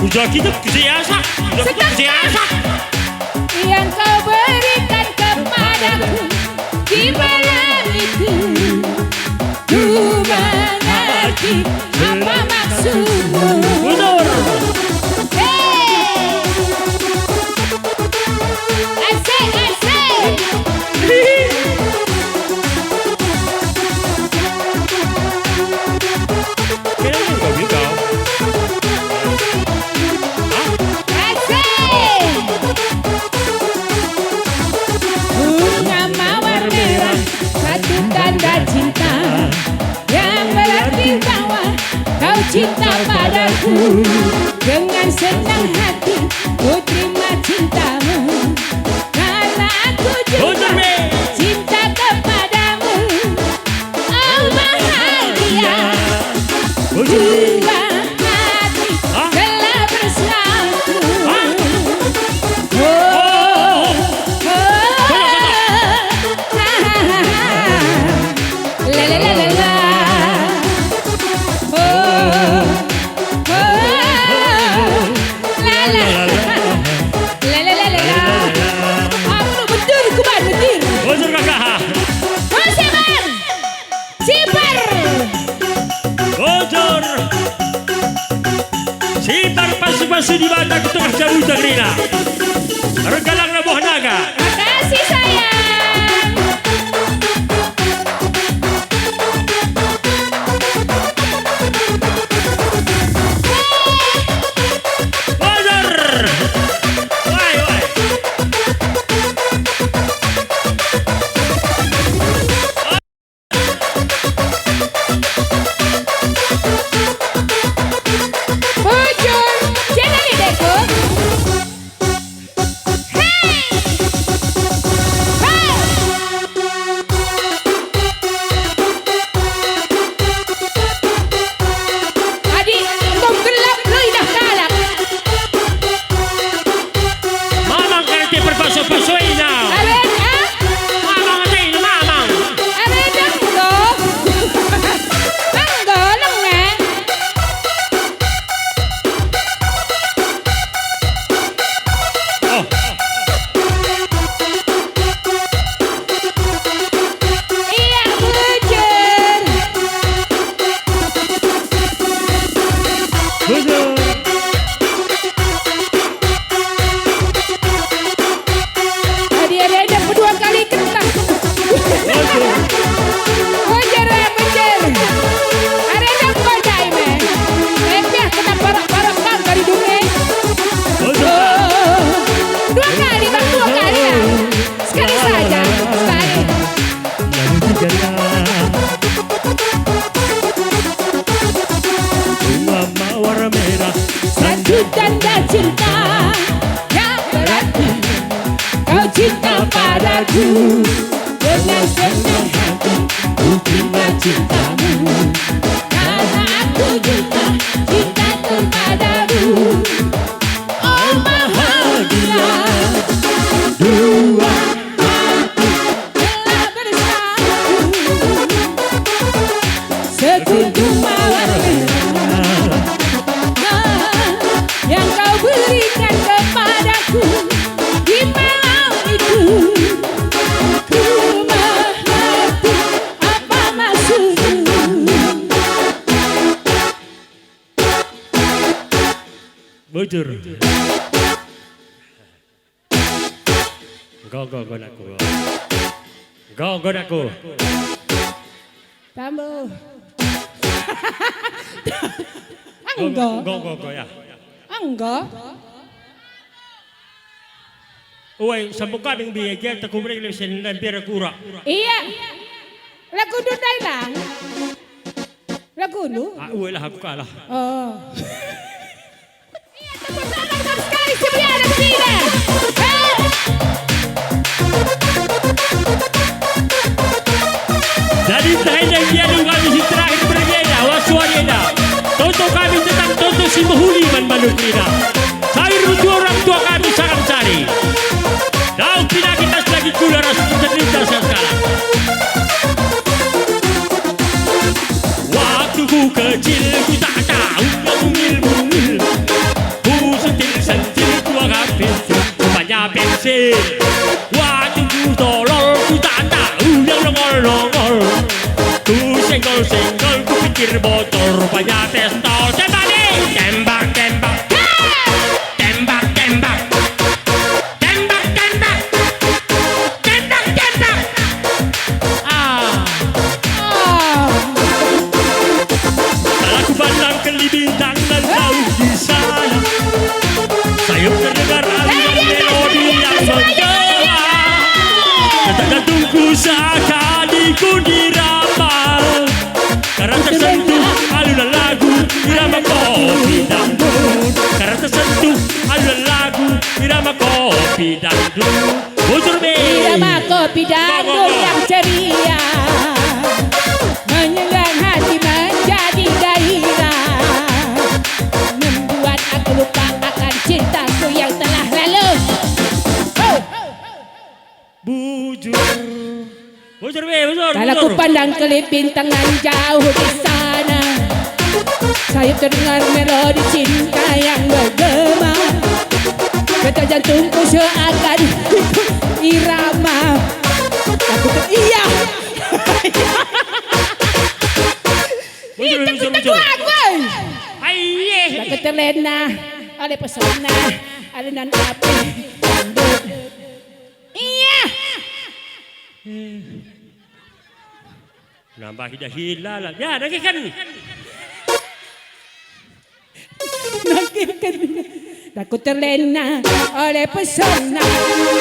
Sudah kita kerja asa, sudah kita kerja asa. Yang kau berikan kepadaku di malam itu, ku mengerti apa maksudmu. Betul. Hey! Asik, asik. Kira kau juga. Hah? Asik. Bunga mawar merah, satu tanda cinta. Yang berarti bahwa kau cinta padaku. Dengan senang hati ku terima cintamu. Karena aku juga cinta kepadamu. Oh, bahagia. Dua hati telah bersatu. Oh, oh, oh. La, la, la, la, la. Oh, oh, oh. La, la. La, la, la, la, la. Aku betul, kuban betul. Bujur, Kakak. Terus, ya, Bang. Sipar. Bujur. Sipar pasu-pasu Dibata ku tengah jabu kerina. Ergalangna buah naga. Makasih, sayang. Bujur. Wai, wai. Bujur, jangan, adekku. Hei! Hei! Adi, enggo gelap lo idah kalak. Mamang kan te perpaso-pasoina. Aren, ah? Mamang te ini mamang. Aren, enggo. Enggo, nenge. Oh. Iya, bujur. Bujur. Adi arenda kedua kali kentah. Bujur. Bujur, eh, bujur. Arenda kau dai me. Empiah kena parak-parak bang dari dunge. Bujur. Oh. Dua kali, Bang, dua kali, ya. Sekali saja, sekali. Lalu tiga. Bunga mawar merah, satu tanda cinta. Ya, berarti kau cinta padaku. Dengan senang hati ku terima cintamu. Karena aku juga cinta kepadamu. Oh, bahagia dua hati telah bersatu. Sekuntum mawar merah yang kau berikan kepadaku di malam itu. Ku mengerti apa maksudmu. Bujur. Enggo, enggo, enggo, nakku. Enggo, enggo, nakku. Tambu. Enggo. Enggo, enggo, enggo, ya. Enggo. Uai, sambung kami biaya, aku beri lesen dan biar aku urak. Iya. Lagu ndai lang. Lagu lu? Ah, uai lah, aku kalah. Oh. Iya, tepuk tangan sekali, semuanya ada begini. Hei. Jadi, ntah enda gia kami si terakhir bernyanyi enda, wah, suari enda. Toto kami tetap toto si mehuli man bandu kerina. Sawir metua orang tua kami sarang sari. Dauh pinakit tas lagi kula ras cerita sekarang. Waktu ku kecil, ku tak tahu yang mungil-mungil. Ku Sin. Wajungku tolol, ku tanda ulang longol-longol. Ku senggol-senggol, ku pikir bocor, rupanya pistol. Tembak nih! Tembak, tembak. Tembak, tembak. Tembak, tembak. Tembak, tembak. Ah. Ah. Setelah ku pandang ke bintang nan jauh di sana, sayup terdengar alunan melodi yang menggema. Detak jantungku seakan dikunci irama. Karena tersentuh alunan lagu irama kopi dangdut. Karena tersentuh alunan lagu irama kopi dangdut. Bujur be. Irama kopi dangdut yang ceria menyenggang hati menjadi gairah, membuat aku lupa akan cintaku yang telah lalu. Oh. Bujur. Bujur be, bujur. Kalau ku pandang kelip bintang nan jauh di sana, sayup terdengar melodi cinta yang bergema. Detak jantungku seakan irama. Aku ter-, iya. Bujur, bujur, bujur. Aku, eh. Ai, iya. Aku terlena oleh pesona alunan kopi dangdut. Iya. Nambah idah hila lah. Ya, nangkihken. Nangkihken. Aku terlena oleh pesona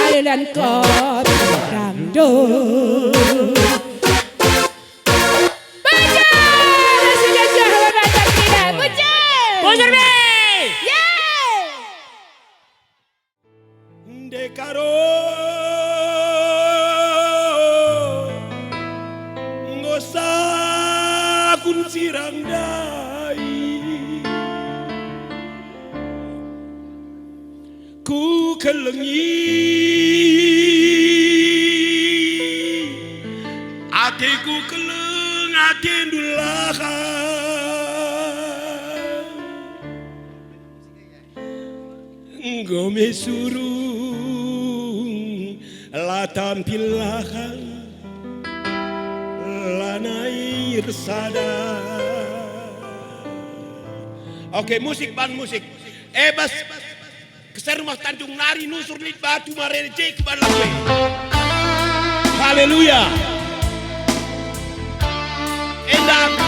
alunan kopi dangdut. Bujur, sudah jauh datang tidak. Bujur. Bujur, be. Yeay. Ndekaro enggo sakun sirang ndai, kukelengi ateku, keleng atendu lahan. Enggo me surung, la tampil lahan, lanai ersada. Oke, musik, ban musik. Eh, bas. Keser rumah Tanjung nari nusur lit batu marene je ke ban lagu e. Haleluya. Enda aku.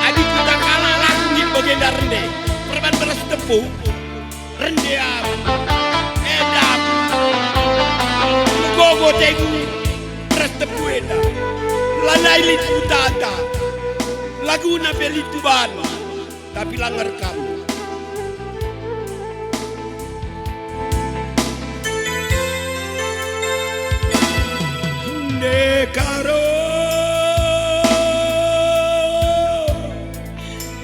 Adi kutakala lagu nggit bagenda rende. Perban beras tepung. Rende aku. Enda aku. Kugogo tegu. Beras tepung enda. Lanai lit kutata. Laguna pe lit kubana. Tapi la ngerkam. Ndekaro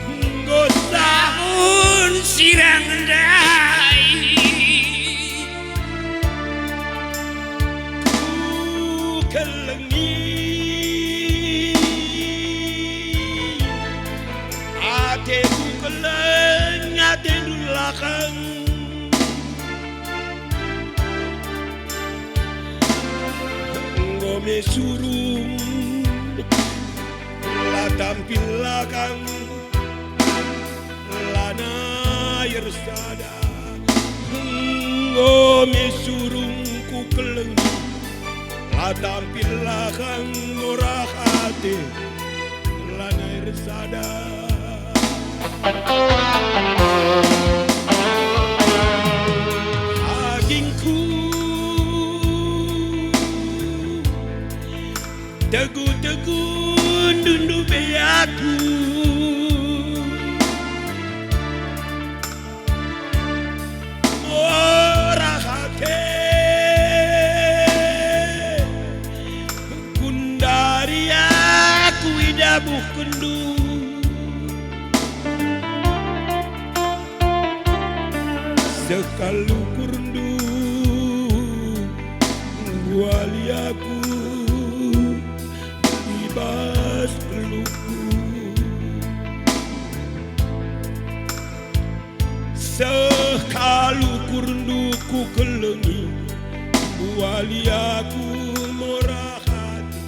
enggo sahun sirang ndai. Kukelengi ateku, keleng atendu lahan. Enggo me surung, la tampil lahan. Lanai ersada, enggo me surung kukelengi, la tampil lahan, murah ate, lanai ersada. Agingku, tegu-tegu ndundu be aku. Murah ate, kundari aku idabuhkenndu. Seh kal ukurndu, mbuali aku i bas pelukku. Seh kal Kurndu kukelengi, buali aku mora hati.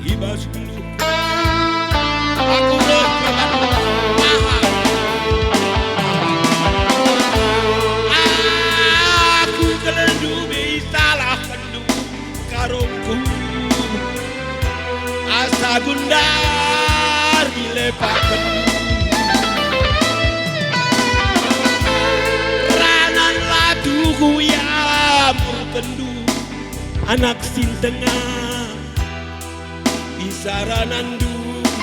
I bas geluhku aku reh perbandu. Aku kelendu me isalahkenndu karongku, asa gundari lepakenndu. Ranan la tuhu iamburkenndu, anak sintengah. Isaranandu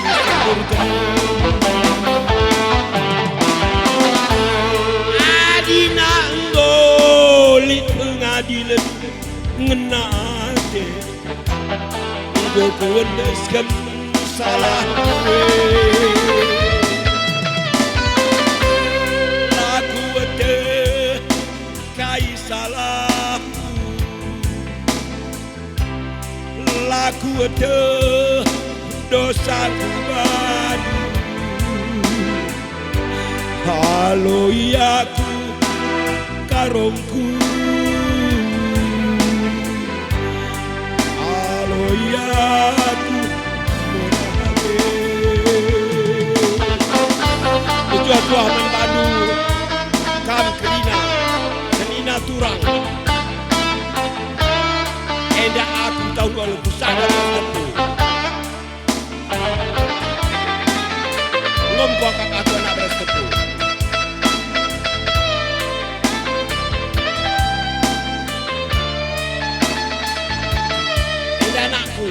isamburken. Adina enggo lit pengadilen ngena ate, enggo kuendesken salahku e. La kueteh kai salahku. La kueteh dosaku bandu. Aloi aku karongku. Aloi aku mora ate. Mejuah-juah man bandu, kam kerina, senina turang. Enda aku tahun dua ribu sada belas tepu. Enggo kuakap aku anak belas tepu. Enda anakku,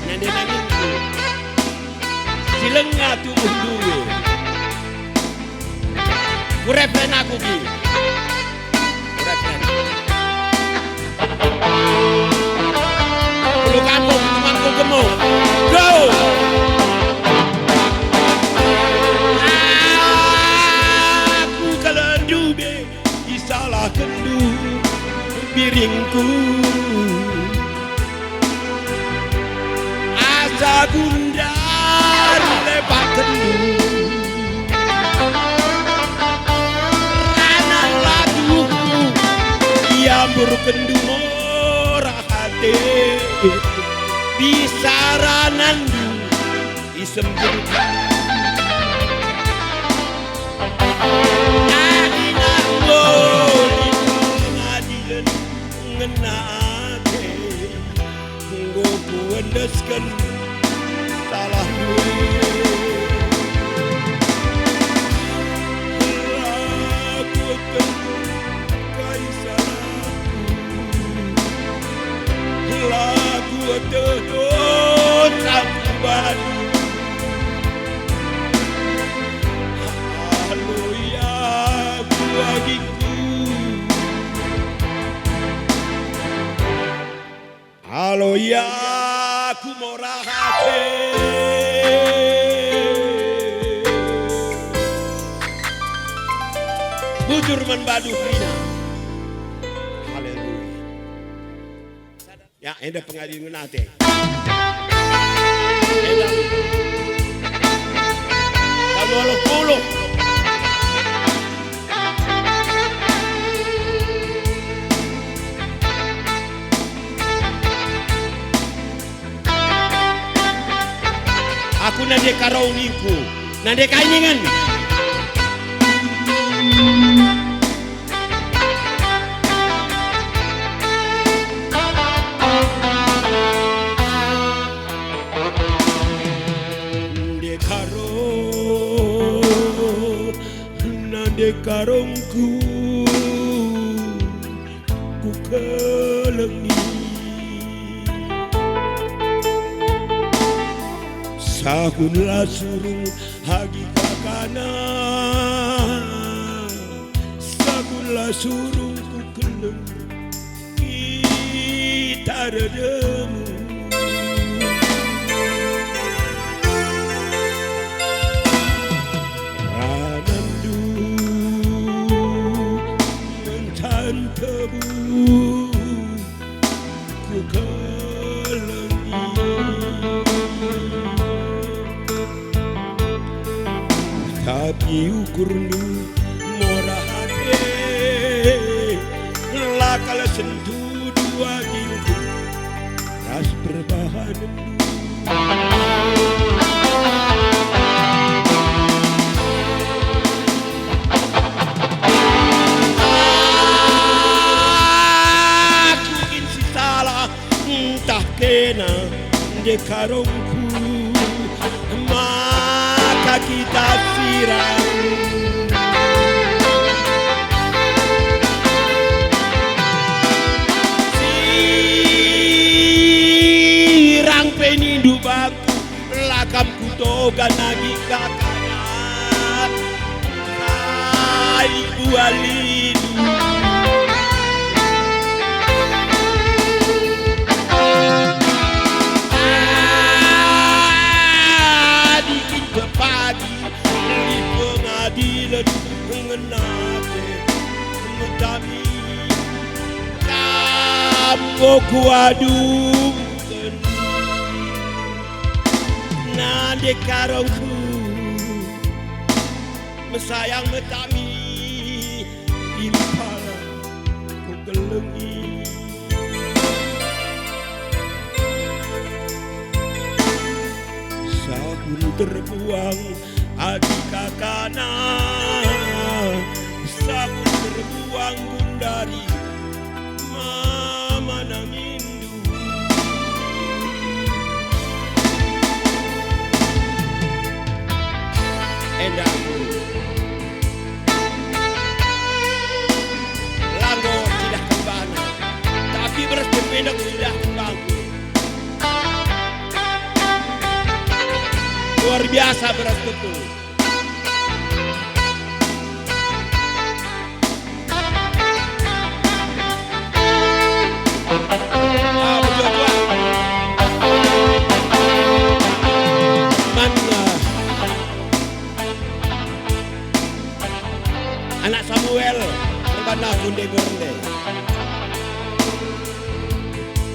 nande nanginku, si langa tubuhndu e. Kurepken aku ki. Kurepken. Perlu kampung, temanku gemuk. Go! Aku kelendu be isalahkenndu biringku. Asa gundari lepakenndu. Ranan la tuhu iamburkenndu mora ate. Isaranandu isemburken. Adina enggo lit pengadilen ngena ate, enggo kuendesken salahndu e. La kueteh kai salahku. La kueteh dosaku bandu. Aloi aku agingku. Aloi aku mora ate. Bujur man bandu kerina. Haleluya. Ya, enda pengadilen ate. Enda. Tahun dua puluh. Aku nande karong ningku, nande kai ningen. Nande karo, nande karongku, kukelengi. Sahun la surung agi kakana, sahun la surung kukeleng kita redemu. Ranandu ngentan tebu kukelengi. Tapi ukurndu mora ate, la kal sentudu agingku ras perbahanenndu. Aku kin si salah, ntah kena ndekarongku, maka kita sirang. Sirang pe nindu bangku, la kam kutoga nagi kakana. Kai bualindu. Adi kin pepagi lit pengadilen ngena pe metami, kam enggo kuaduken. Nande karongku mesayang metami, impala kukelengi. Sahun terbuang adi kakana, sahun terbuang gundari mama nangindu. Enda aku. Langgo tidak kembana, tapi beras kependek sudah kembangku. Luar biasa beras betul. Ah, betul, betul. Man, ah, anak Samuel, perbanah kunde gorende.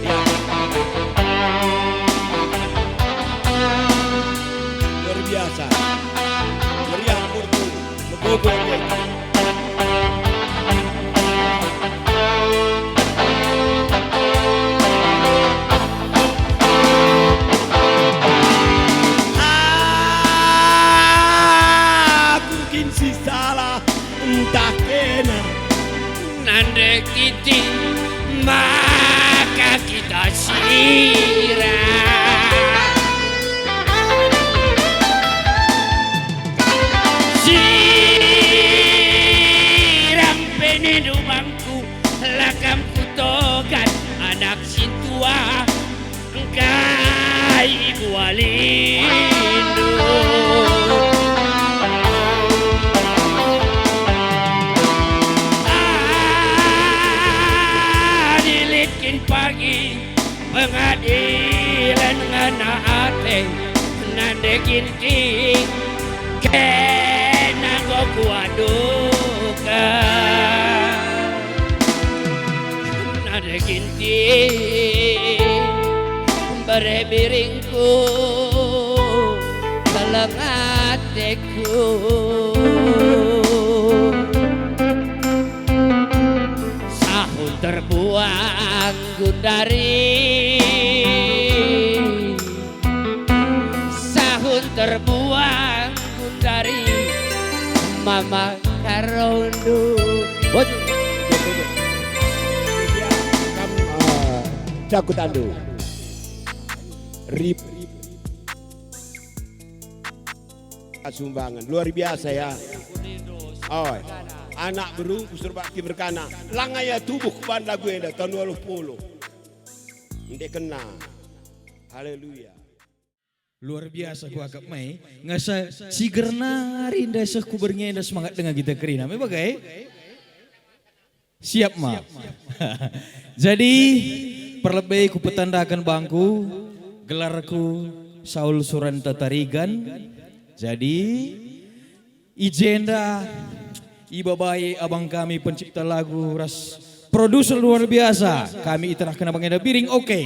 Ya. Luar biasa. Meriah kurtu. Megogo dia. Aku kin si salah, ntah kena. Nande kiti maka kita sirang. Sirang pe nindu bangku, la kam kutoga anak sintua. Kai bualindu. Adi lit kin pagi pengadilen ngena ate, nande kin kin kena enggo kuaduken. Nande kin kin bere biringku, keleng ateku. Sahun terbuang gundari, sahun terbuang gundari, mama karondu. Bos. Kam, ah, cakup tandu. Rip. Sumbangan luar biasa ya. Oh, anak berungkus serbak merkana. Langai ya tubuh kuban lagu enda tahun dua puluh. Nde kena. Haleluya. Luar biasa kuakap mai, ngasa si gernari ndai seh ku berngi enda semangat denga kita kerina. Me bage? Siap ma? Jadi, perlebe kupetandaken bangku, gelarku Saul Suranta Tarigan. Jadi, i jenda ibabai abang kami pencipta lagu ras produser luar biasa. Kami iterahken abang enda biring, oke.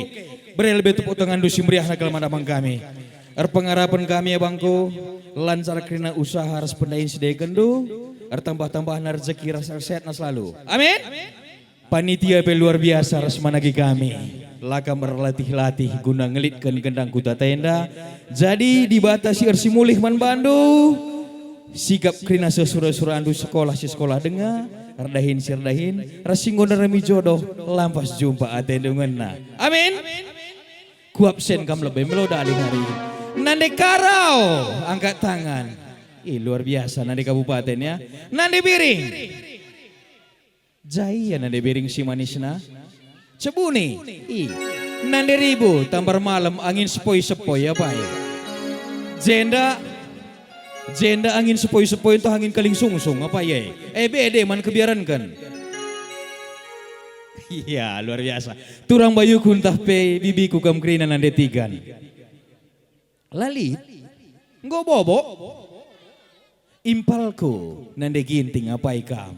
Bere lebe tepuk tanganndu si meriahna kal man abang kami. Erpengarapen kami abangku, lancar kerina usaha ras pendahin si idaikenndu, ertambah-tambahna rezeki ras ersehatna selalu. Amin. Panitia pe luar biasa ras managi kami. La kam erlatih-latih guna ngelitken gendang ku bas enda. Jadi Dibata si ersimulih man bandu. Sikap kerina sesura-surandu, sekolah si sekolah denga, erdahin si erdahin, ras si enggo ndarami jodoh, lampas jumpa atendu ngena. Amin. Kuabsen kam lebe melo dalih hari. Nande Karo, angkat tangan. Ih, luar biasa, Nande Kabupaten ya. Nande Biring. Jai ya Nande Biring si manisna. Cebuni. Ih. Nande Ribu, tambar malem angin sepoi-sepoi apa ya? Jenda, jenda angin sepoi-sepoi ntah angin kaling sungsung apa ya? Eh, bede man kebiarenken. Iya, luar biasa. Turang bayuku ntah pe bibiku kam kerina Nande Tigan. Lalit? Enggo bobo? Impalku, Nande Ginting, apai kam?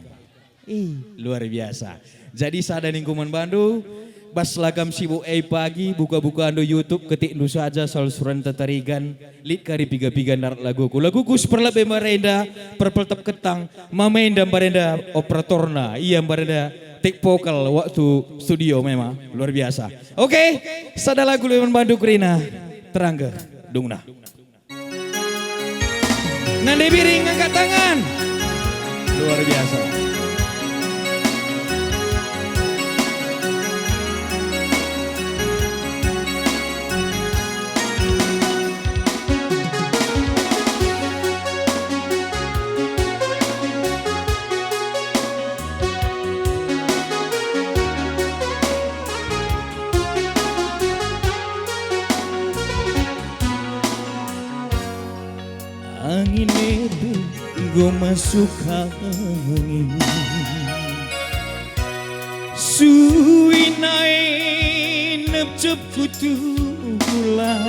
Ih, luar biasa. Jadi sada ningku man bandu, bas la kam sibuk e pagi, buka-bukandu YouTube, ketikndu saja Saul Suranta Tarigan, lit kari piga-piga ndarat laguku. Laguku si perlebe marenda, perpeltep ketang, mamenda mbarenda operatorna, ia mbarenda take vokal waktu studio memang luar biasa. Oke, sada lagu lebe man bandu kerina, terangge dungna. Nande Biring angkat tangan. Luar biasa. Angin ebe enggo masuk angin. Suina e nepcep ku tulang.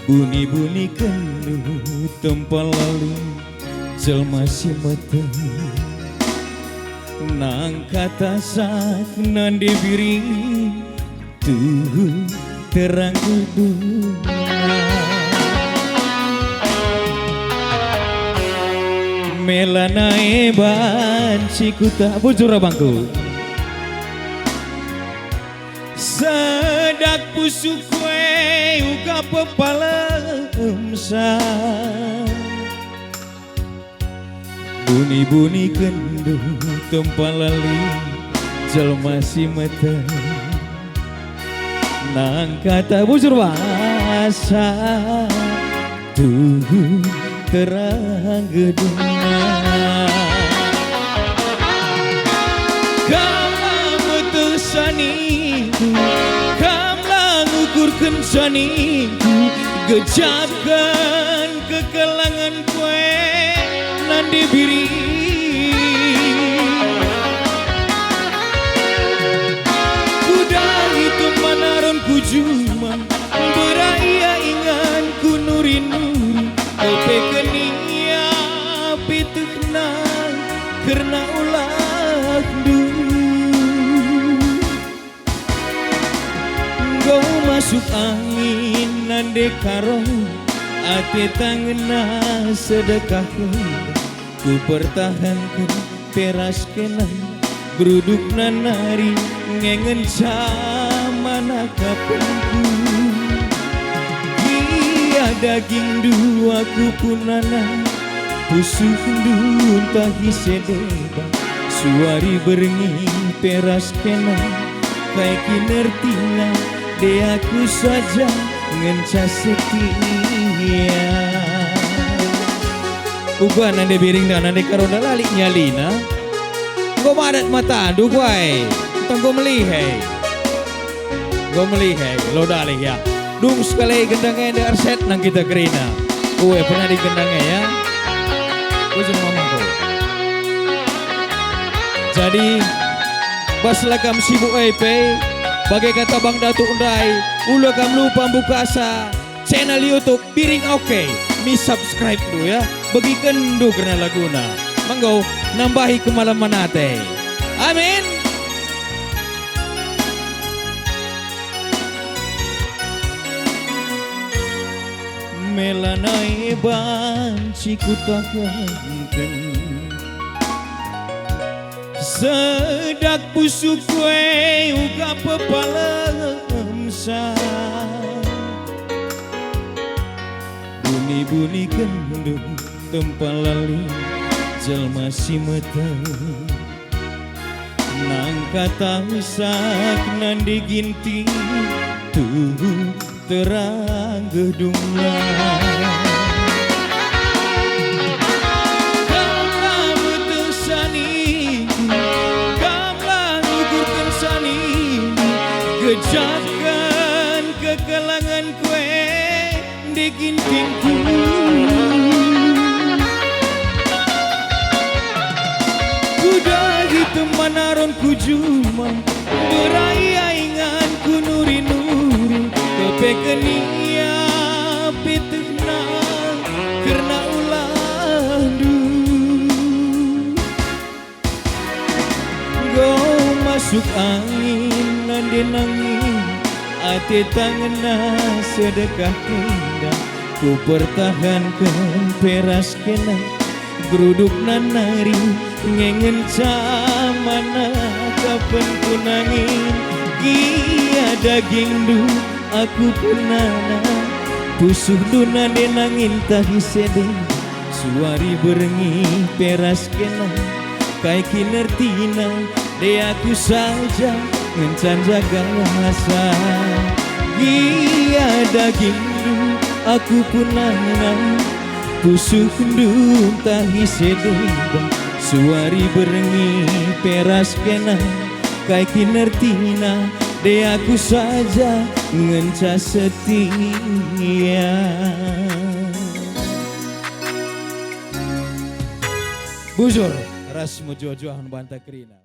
Buni-buni kenndu tempa lalu jelma si meteh. Nangkata sak Nande Biring tuhu terang gedung. Mela nai banci kuta bujur abangku. Sedak pusuhku e uga pepalemsa. Buni-buni kenndu tempa lalu jelma si meteh. Nangkata bujur basa tuhu terang gedungna. Kam la meteh saningku, kam la ngukurken saningku, gejapken kekelengen kue Nande Biring. Kudahi teman aron ku juma, mbera ia inganku nuri-nuri, kepeken ia pitehna kerna ulahndu. Enggo masuk angin Nande Karo, ate tangenna sedekahken, kupertahanken pe ras kena, berudukna nari nge ngenca manakapenku. Gia dagingndu aku punana, pusuhndu ntah ise deba, suari berngi pe ras kena, kai kin ertina, de aku saja ngenca setia. Uga Nande Biring nda Nande Karo nda la lit nyalina. Enggo madat matandu kuai, ntah enggo melihe. Enggo melihe, lo dalih ya. Dung sekali gendang enda erset nang kita kerina. Kue pernah di gendang e ya. Bujur mamangku. Jadi, bas la kam sibuk e pe, bage kata Bang Datuk ndai, ula kam lupa mbukasa channel YouTube Biring Oke. Mi subscribe dulu ya, begikenndu kerna laguna. Manggo nambahi kemalemen ate. Amin. Mela nai banci kutahangken. Sedak pusuhku e uga pepalemsa. Buni-bunikenndu tempa lalin jelma si meteh. Nangkatangsak nande Ginting tuhu terang gedungna. Kamlah meteh saningku, kamlah ukurken saningku, gejapken kekelengenku e. Nde Gintinku. Kudahi teman aron ku juma, mberai inganku nuri-nuri, kepeken ia pe tehna kerna ulahndu. Enggo masuk angin nande nangin, ate tangenna sedekah kenda. Kupertahanken pe ras kena, gerudukna nari nge ngenca mana kapenku nangin. Gia dagingndu aku punana, pusuhndu nande nangin tahi sede. Suari berngi pe ras kena, kai kin ertina, de aku saja ngenca njaga asa. Gia dagingndu aku punana, pusuhndu tahi sede. Suari berngi pe ras kena, kai kin ertina, de aku saja ngenca setia. Bujur ras mejuah-juahen banta kerina.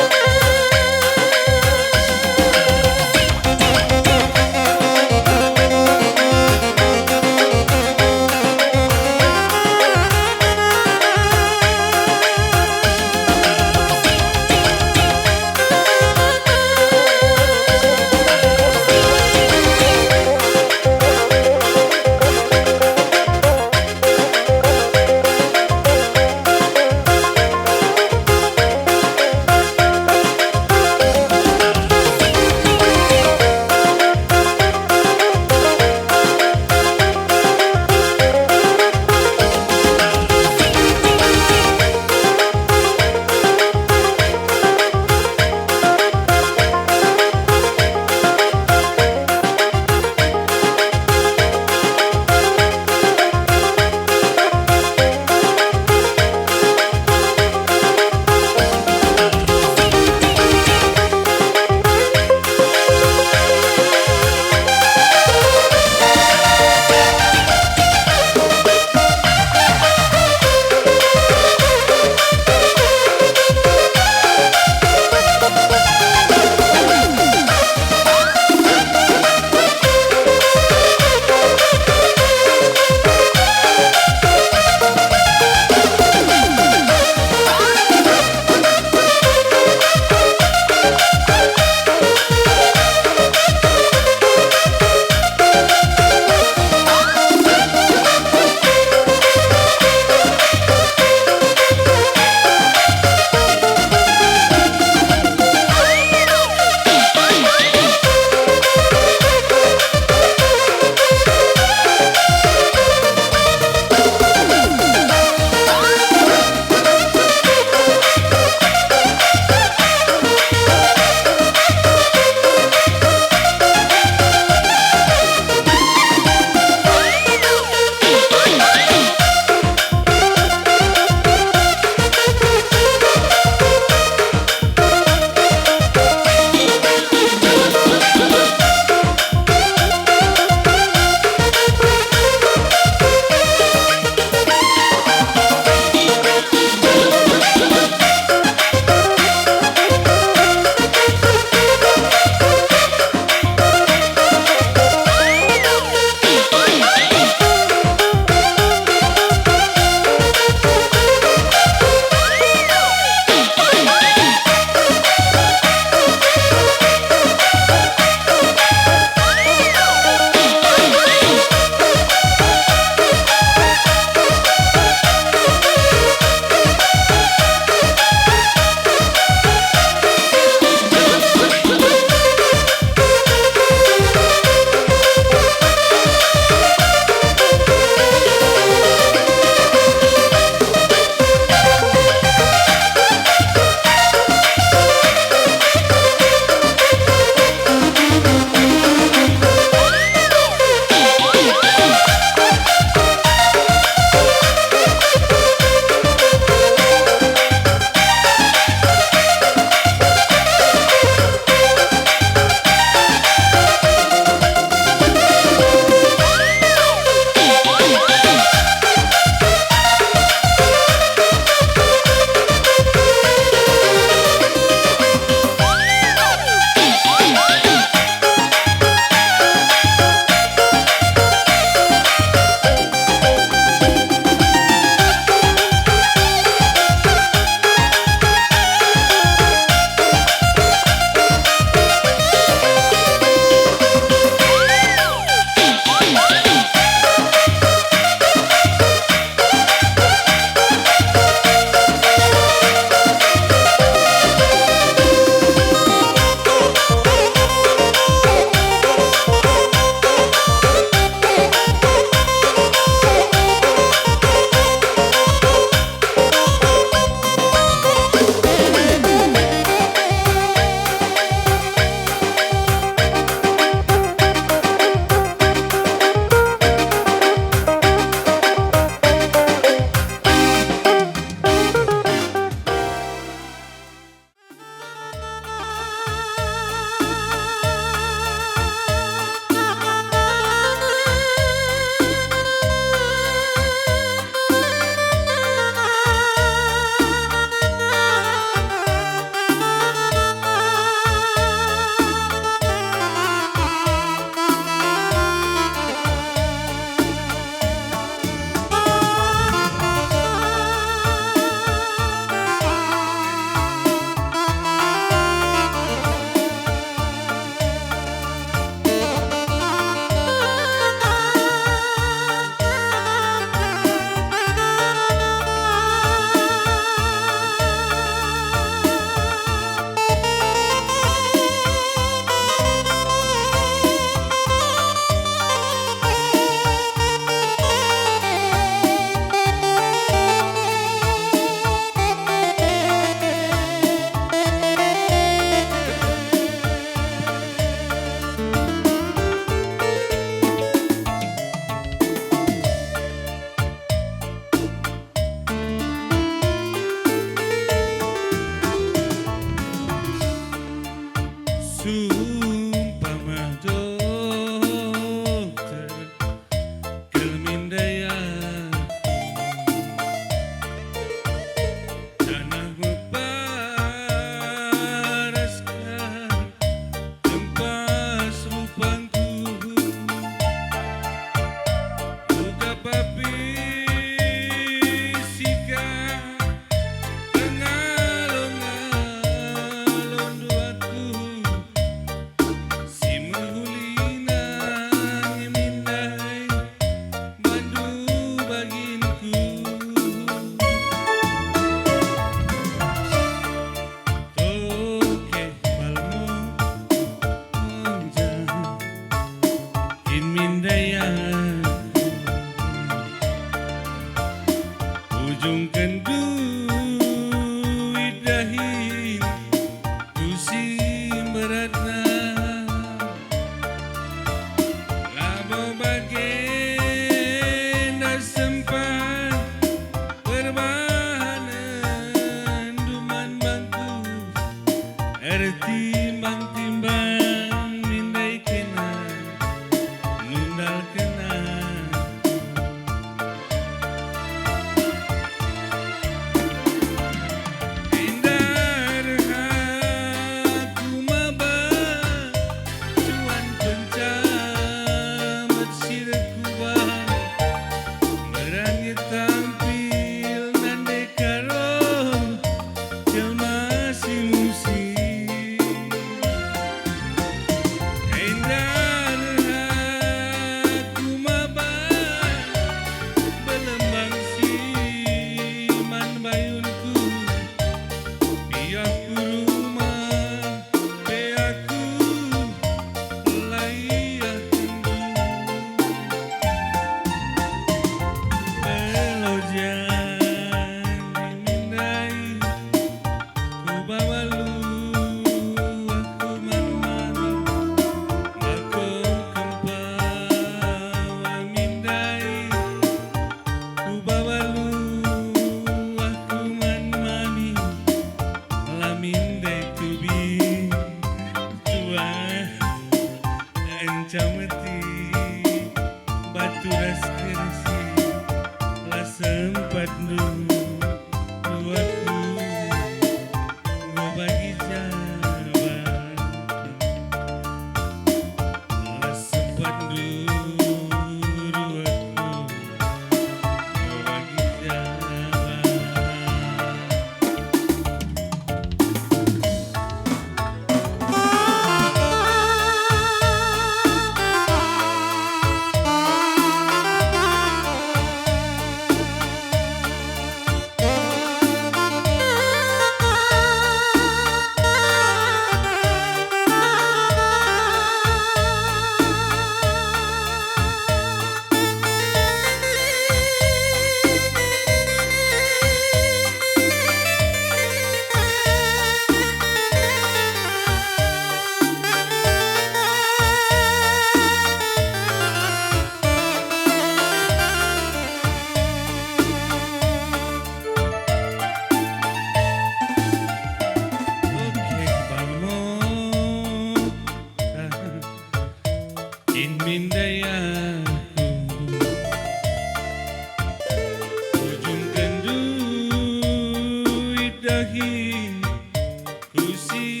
ku si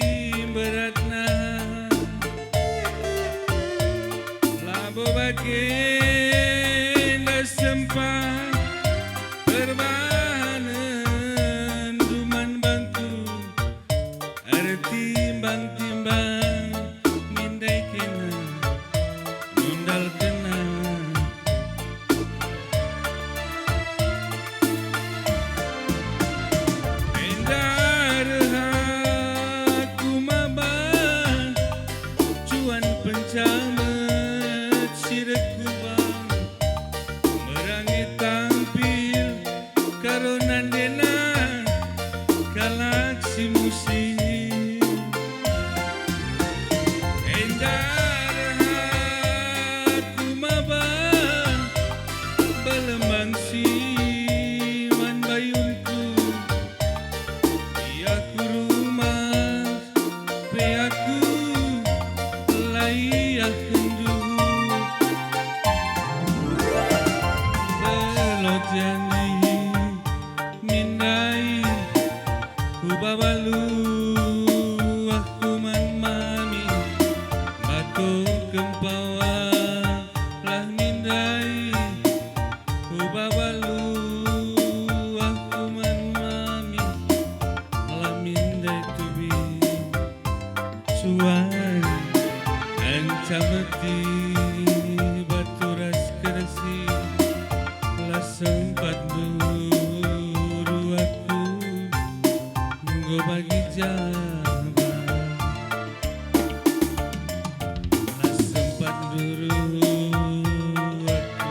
beratna. Labo bagenda sempat perbahanenndu man bangku, ertimbang-timbang mindai kena, nundal kena. Enda reh aku maba, cuan pencamet si reh ku bank, merangi tampil karo nandena kalak si musim. Enda reh aku maba, belemang si man bayunku, ia ku rumah pe aku la iahkenndu. Pelot jani mindai, ku baba luahku man mami, mbato kempawa lah mindai, ku baba luahku man mami, la mindai tubi. Suan, encameti batu ras kersi, la sempat nduru aku, enggo bagi jaba. La sempat nduru aku,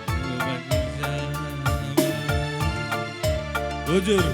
enggo bagi jaba. Bujur.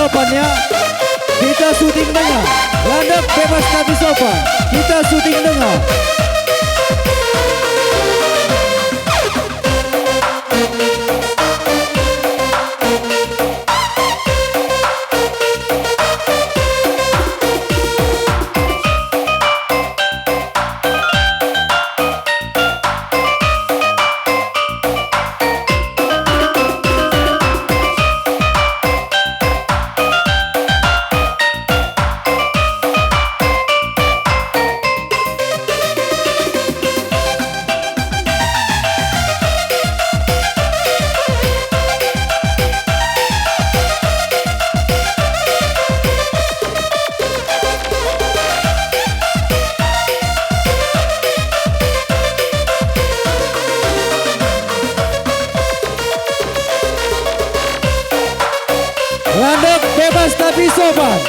sopan ya. Kita syuting denga. Landek bebas tapi sopan. Kita syuting denga. Landek bebas tapi sopan.